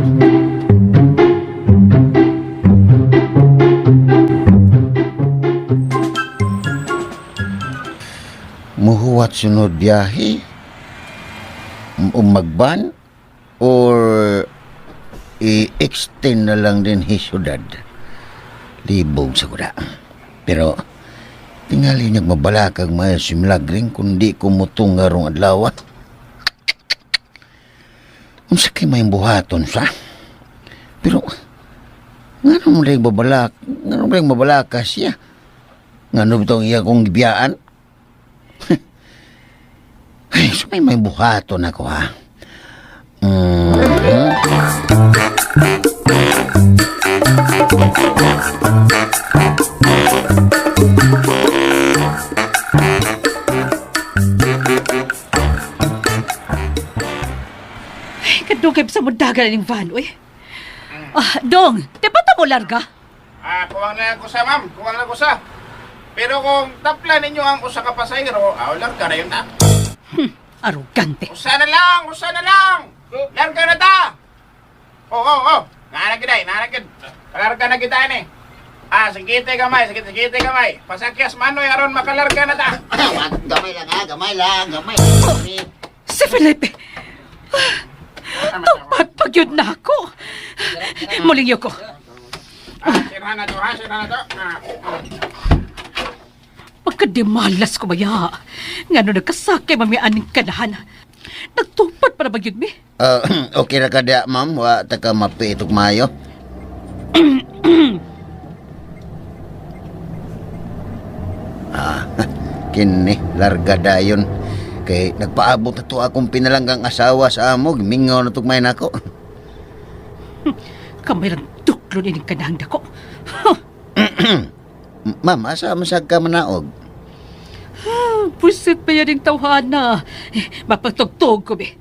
C: Muhuwat sunod biyahe? Magban? Or i-extend na lang din hi syudad? Libog sa kuda. Pero tingali niyag mabalakag maayo si Milagring kundi ko mutong ngarong adlaw. Unsa kay may buhaton sa? Pero ngano mo rin babalak, ngano mo rin mabalaka siya? Ngano bitong iya kong gibiyaan? Ay, so may buhaton ako ha.
J: Ay, kadugay pa sa mudagan ning van, uy. Ah, dong, di ba ta mo larga?
N: Ah, kuwang na ko sa ma'am, kuwang na ko sa. Pero kung tapla ninyo ang usa ka pasahero, ah, larga na yun na.
J: Arugante.
N: Usa na lang, usa na lang. Larga na ta. Oh, oh, oh. Naana gid ay, naana gid. Kalarga na kita ani. Ah, sige gamay, sige sige gamay. Pasakyas manoy aron makalarga na ta.
C: Gamay lang ha, gamay lang, gamay.
J: Si Felipe. Tupad pag yun na ako. Muling ko.
N: Ah, sira na to, ha, sira na to. Ah,
J: Pagkadimalas ko maya. Nga no nagkasakay mami aning kanahan. Nagtupad para ba yun mi?
C: Ah, okay ra ka diya, ma'am. Wa ta ka mapiitok maayo. Ah, kini larga dayon. Kay nagpaabot na to akong pinalanggang asawa sa amo, gimingaw na tugmay nako.
J: Kamay lang duklon ining kanahang dako.
C: Ma'am, asa masag ka manaog?
J: Pusit pa yan yung tawhana. Eh, mapagtugtog ko be.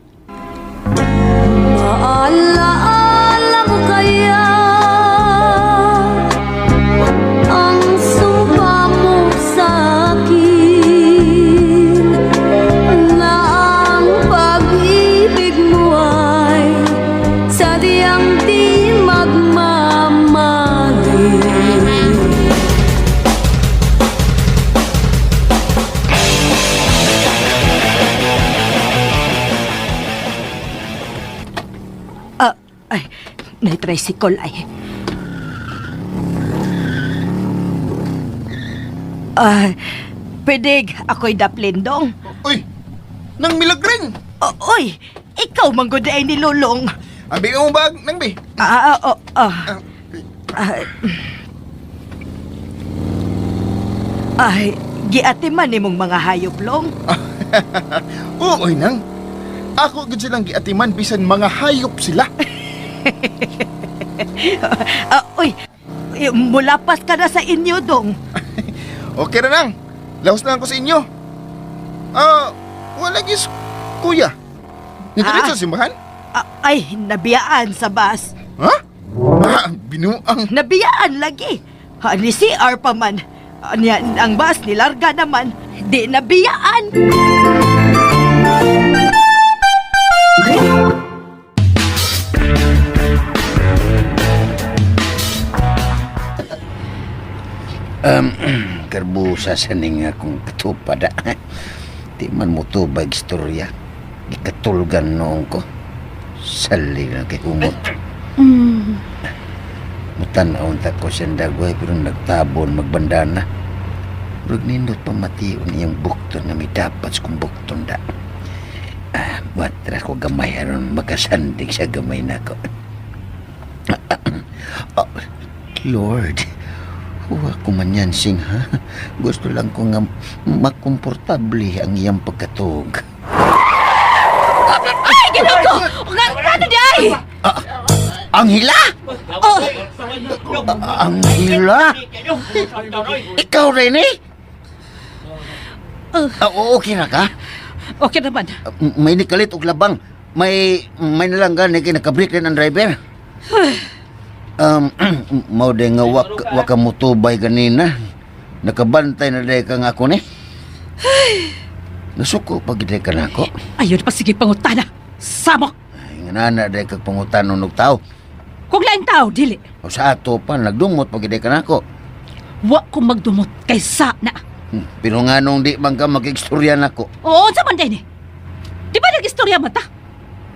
O: Maalaala mo kaya ang sumpa mo sa akin, na ang pag-ibig mo ay sadyang di magmamalit.
B: Ah, ay, may tricycle ay. Ah, pwede ako'y daplindong.
D: Uy, nang Milagring!
B: O, oy, ikaw manggod ay ni Lulong.
D: Abi mo bag, nang bi.
B: Ah, ah, oh, ah. Ah. Ay, giatiman nimong mga hayop long.
D: Oo, oy nang. Ako gud silang giatiman bisan mga hayop sila.
B: Ah, uy, mulapas ka na sa inyo dong.
D: Okay ra nang. Laos lang ako sa inyo. Ah, wala gis kuya. Nito sa simbahan?
B: Ah, ay, nabiyaan sa bus.
D: Ha? Ah, binuang.
B: Nabiyaan lagi. Ha, ni CR pa man. Ah, niya, ang bus nilarga naman. Di nabiyaan.
C: Karbusa sa ning akong katupada. Di man mo tubag istorya. Gikatulgan noon ko. Sali na kay humot. Mutanaw ta ko siyang dagway pero nagtabon magbandana. Murag nindot pamation iyang bukton na may dapat sa kong bukton da. Ah, watra ko gamay aron makasandig sa gamay nako. Oh, Lord, huwa ko man yan, sing ha. Gusto lang ko nga makomportable ang iyang pagkatug.
J: Ay, ginoo ko! Nga, nga di ay!
C: Ang hila!
J: Oh,
C: Ang hila! Ikaw rin eh? Ah, okay na ka?
J: Okay naman.
C: May nikalit og labang. May nalanggan ni kinakabrik rin ang driver. Mao day nga wak ka mutubay ganina. Nakabantay na day ka nga ako ni. Nasuko pag day ka nako.
J: Ayun pa sige pangutana. Samok!
C: Ay, nga na day kag pangutanon og tao.
J: Kung laing tao, dili.
C: O sa ato pa nagdumot pag day ka nako.
J: Wa ko magdumot kay sa na.
C: Pero nga nung di man ka mag-istorya nako.
J: Oo, sa man ni. Di ba nag-istorya man ta?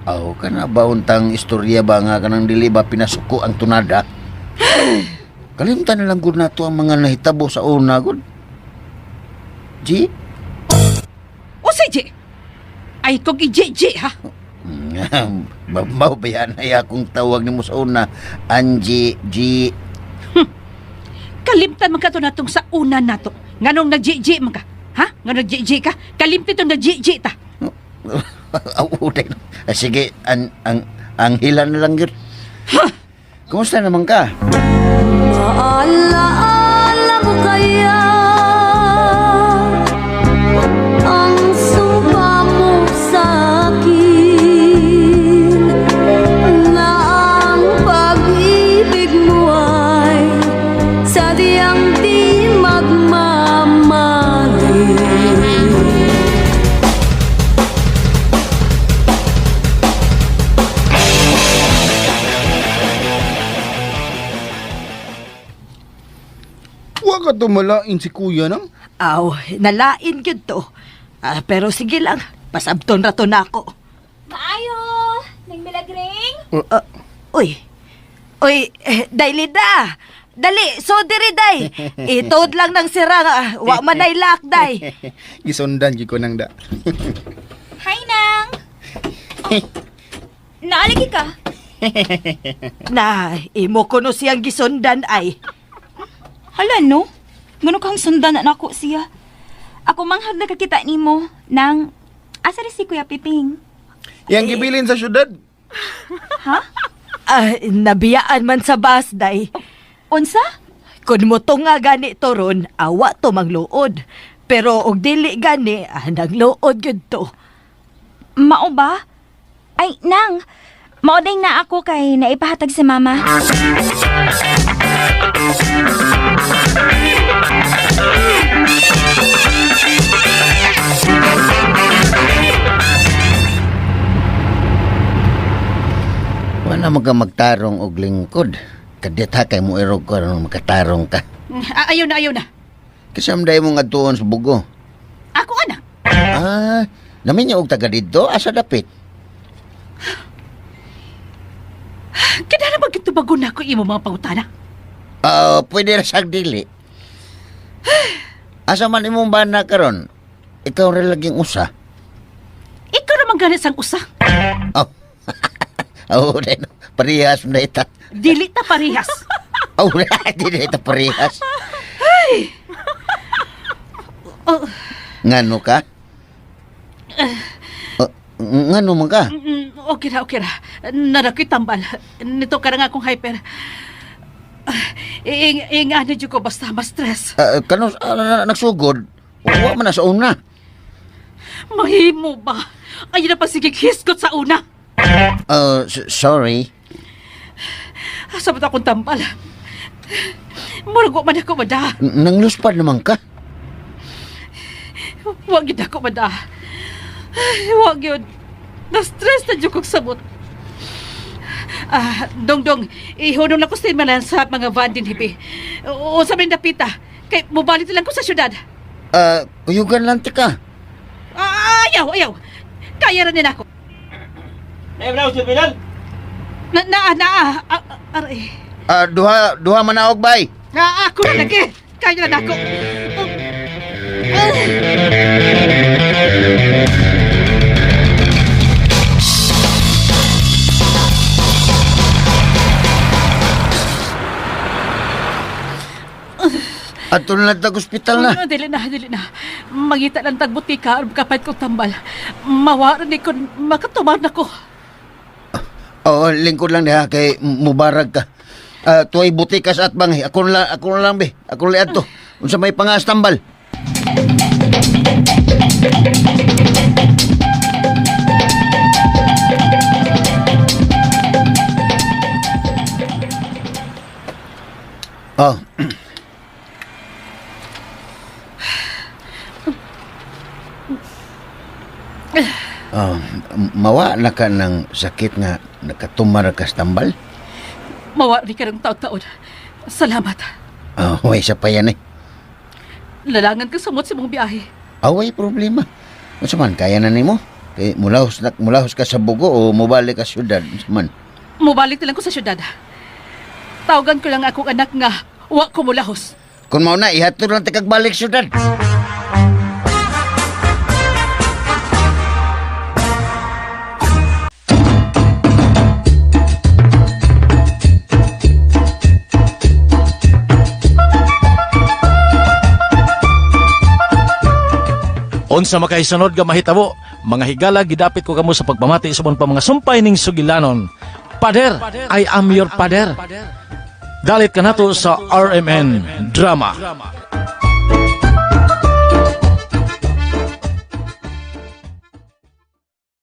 C: Aw, kana ba untang istorya ba nga kanang dili ba pinasuko ang tunada? Kalimtan na lang gud nato ang mga nahitabo sa una gud. G?
J: Unsay G? Ay kog i-G ha.
C: Mao ba yan ay akong tawag nimo sa una? Angie G.
J: Kalimtan man ka to natong sa una nato. Nganong nag-G man ka? Ha? Nganong nag-G ka? Kalimtan tong nag-G ta.
C: Aw, uday no. Ah, sige, ang hila na lang yun. Kumusta naman ka?
O: Maalaala mo kaya ang sumpa mo sa akin, na ang pag-ibig mo ay sadyang di magmamalit.
D: Wa ka tumalain si kuya nang?
B: Aw, nalain gyud to. Ah, pero sige lang, pasabton ra to nako.
G: Maayo! Nang milagring?
B: Uy. Uy, eh, Day Lida. Dali, so diri day. Itod lang ng sira nga. Wa man ay lock day.
D: Gisundan gyud ko nang da.
G: Hi, Nang! Oh, naalagi ka?
B: Na, imo kuno siyang gisundan ay.
G: Hala, no? Ngano kang sundan na nako siya? Ako manghag nakakita nimo nang asa rin si Kuya Piping?
D: Yang gibilin sa syudad.
G: Ha?
B: Ah, nabiyaan man sa bus day.
G: Unsa?
B: Kun mo to nga gani to ron, awa to mangluod. Pero og dili gani, ah, nagluod gyud to.
G: Mao ba? Ay, Nang! Maoding na ako kay naipahatag si Mama.
C: Wala man ka magtarong og lingkod. Kadit ha kay mo irog ko aron makatarong ka.
J: Ah, ayaw na, ayaw na.
C: Kasam day mo nga tuon sa bugo.
J: Ako anak.
C: Ah, namin niya og taga didto asa dapit.
J: Kinahanglan ba gitubagon na ako imo mga pangutana?
C: Ah, pwede ra sag dili. Asa man imong bana karon? Ikaw ra laging usa.
J: Ikaw naman gani sang usa.
C: Oh. Oh, day no. Parehas man ita.
J: Dili ta parehas.
C: Oh, dili ta parehas.
J: Ay. Oh,
C: Ngano ka? Oh, ngano man ka?
J: Okay ra, okay ra. Narakoy tambal. Nito ka na nga akong hyper. Ah, Ing, ing ano jud ko basta ma-stress.
C: Ah, kano nagsugod? Wa man na sa una.
J: Mahimo ba? Ay na pa sige hisgot sa una.
C: Sorry.
J: Asa ba akong tambal? Murag wa man ako mada.
C: Nangluspad naman ka.
J: Wa gyud ako mada. Ay, wa gyud. Na-stress na jud kog sabot. Ah, dong dong, ihunong lang ko sa imalan sa mga van din hibi. O sa may dapita. Kay mobalik lang ko sa syudad.
C: Ah, kuyugan lang ti ka.
J: Ah, ayaw, ayaw. Kaya ra nila ako. Na na na ah, ah, aray.
C: Ah, duha duha manaog bay.
J: Ah, ako na lagi. Kaya na ako.
C: Ato na lang tag ospital na.
J: Ah, dili na, dili na. Mangita lang tag butika aron kapait kong tambal. Mawa ra ni kon makatumar na ko.
C: Oo, lingkod lang diha kay mubarag ka. Ah, tuway butikas at bangay. Ako na lang be. Ako na lang adto. Unsa may pangas tambal? Oh. Oh, mawa na ka ng sakit nga nakatumar ka sa tambal?
J: Mawa ri ka ng taon-taon. Salamat.
C: Oh, way sa pa yan eh.
J: Lalangan ka samot sa mong biyahe.
C: Away problema. Unsa man kaya na nimo? Kay mulahos na mulahos ka sa bugo o mobalik ka syudad, unsa man?
J: Mubalik na lang ko sa syudad. Tawagan ko lang akong anak nga Wa ko mulahos.
C: Kung mao na, ihatod lang tikag balik syudad.
A: Unsa makaisunod nga mahitabo, mga higala gidapit ko kamo sa pagpamati sa pa mga sumpay ning sugilanon. Pader, I am your pader. Dalit kanato sa RMN Drama.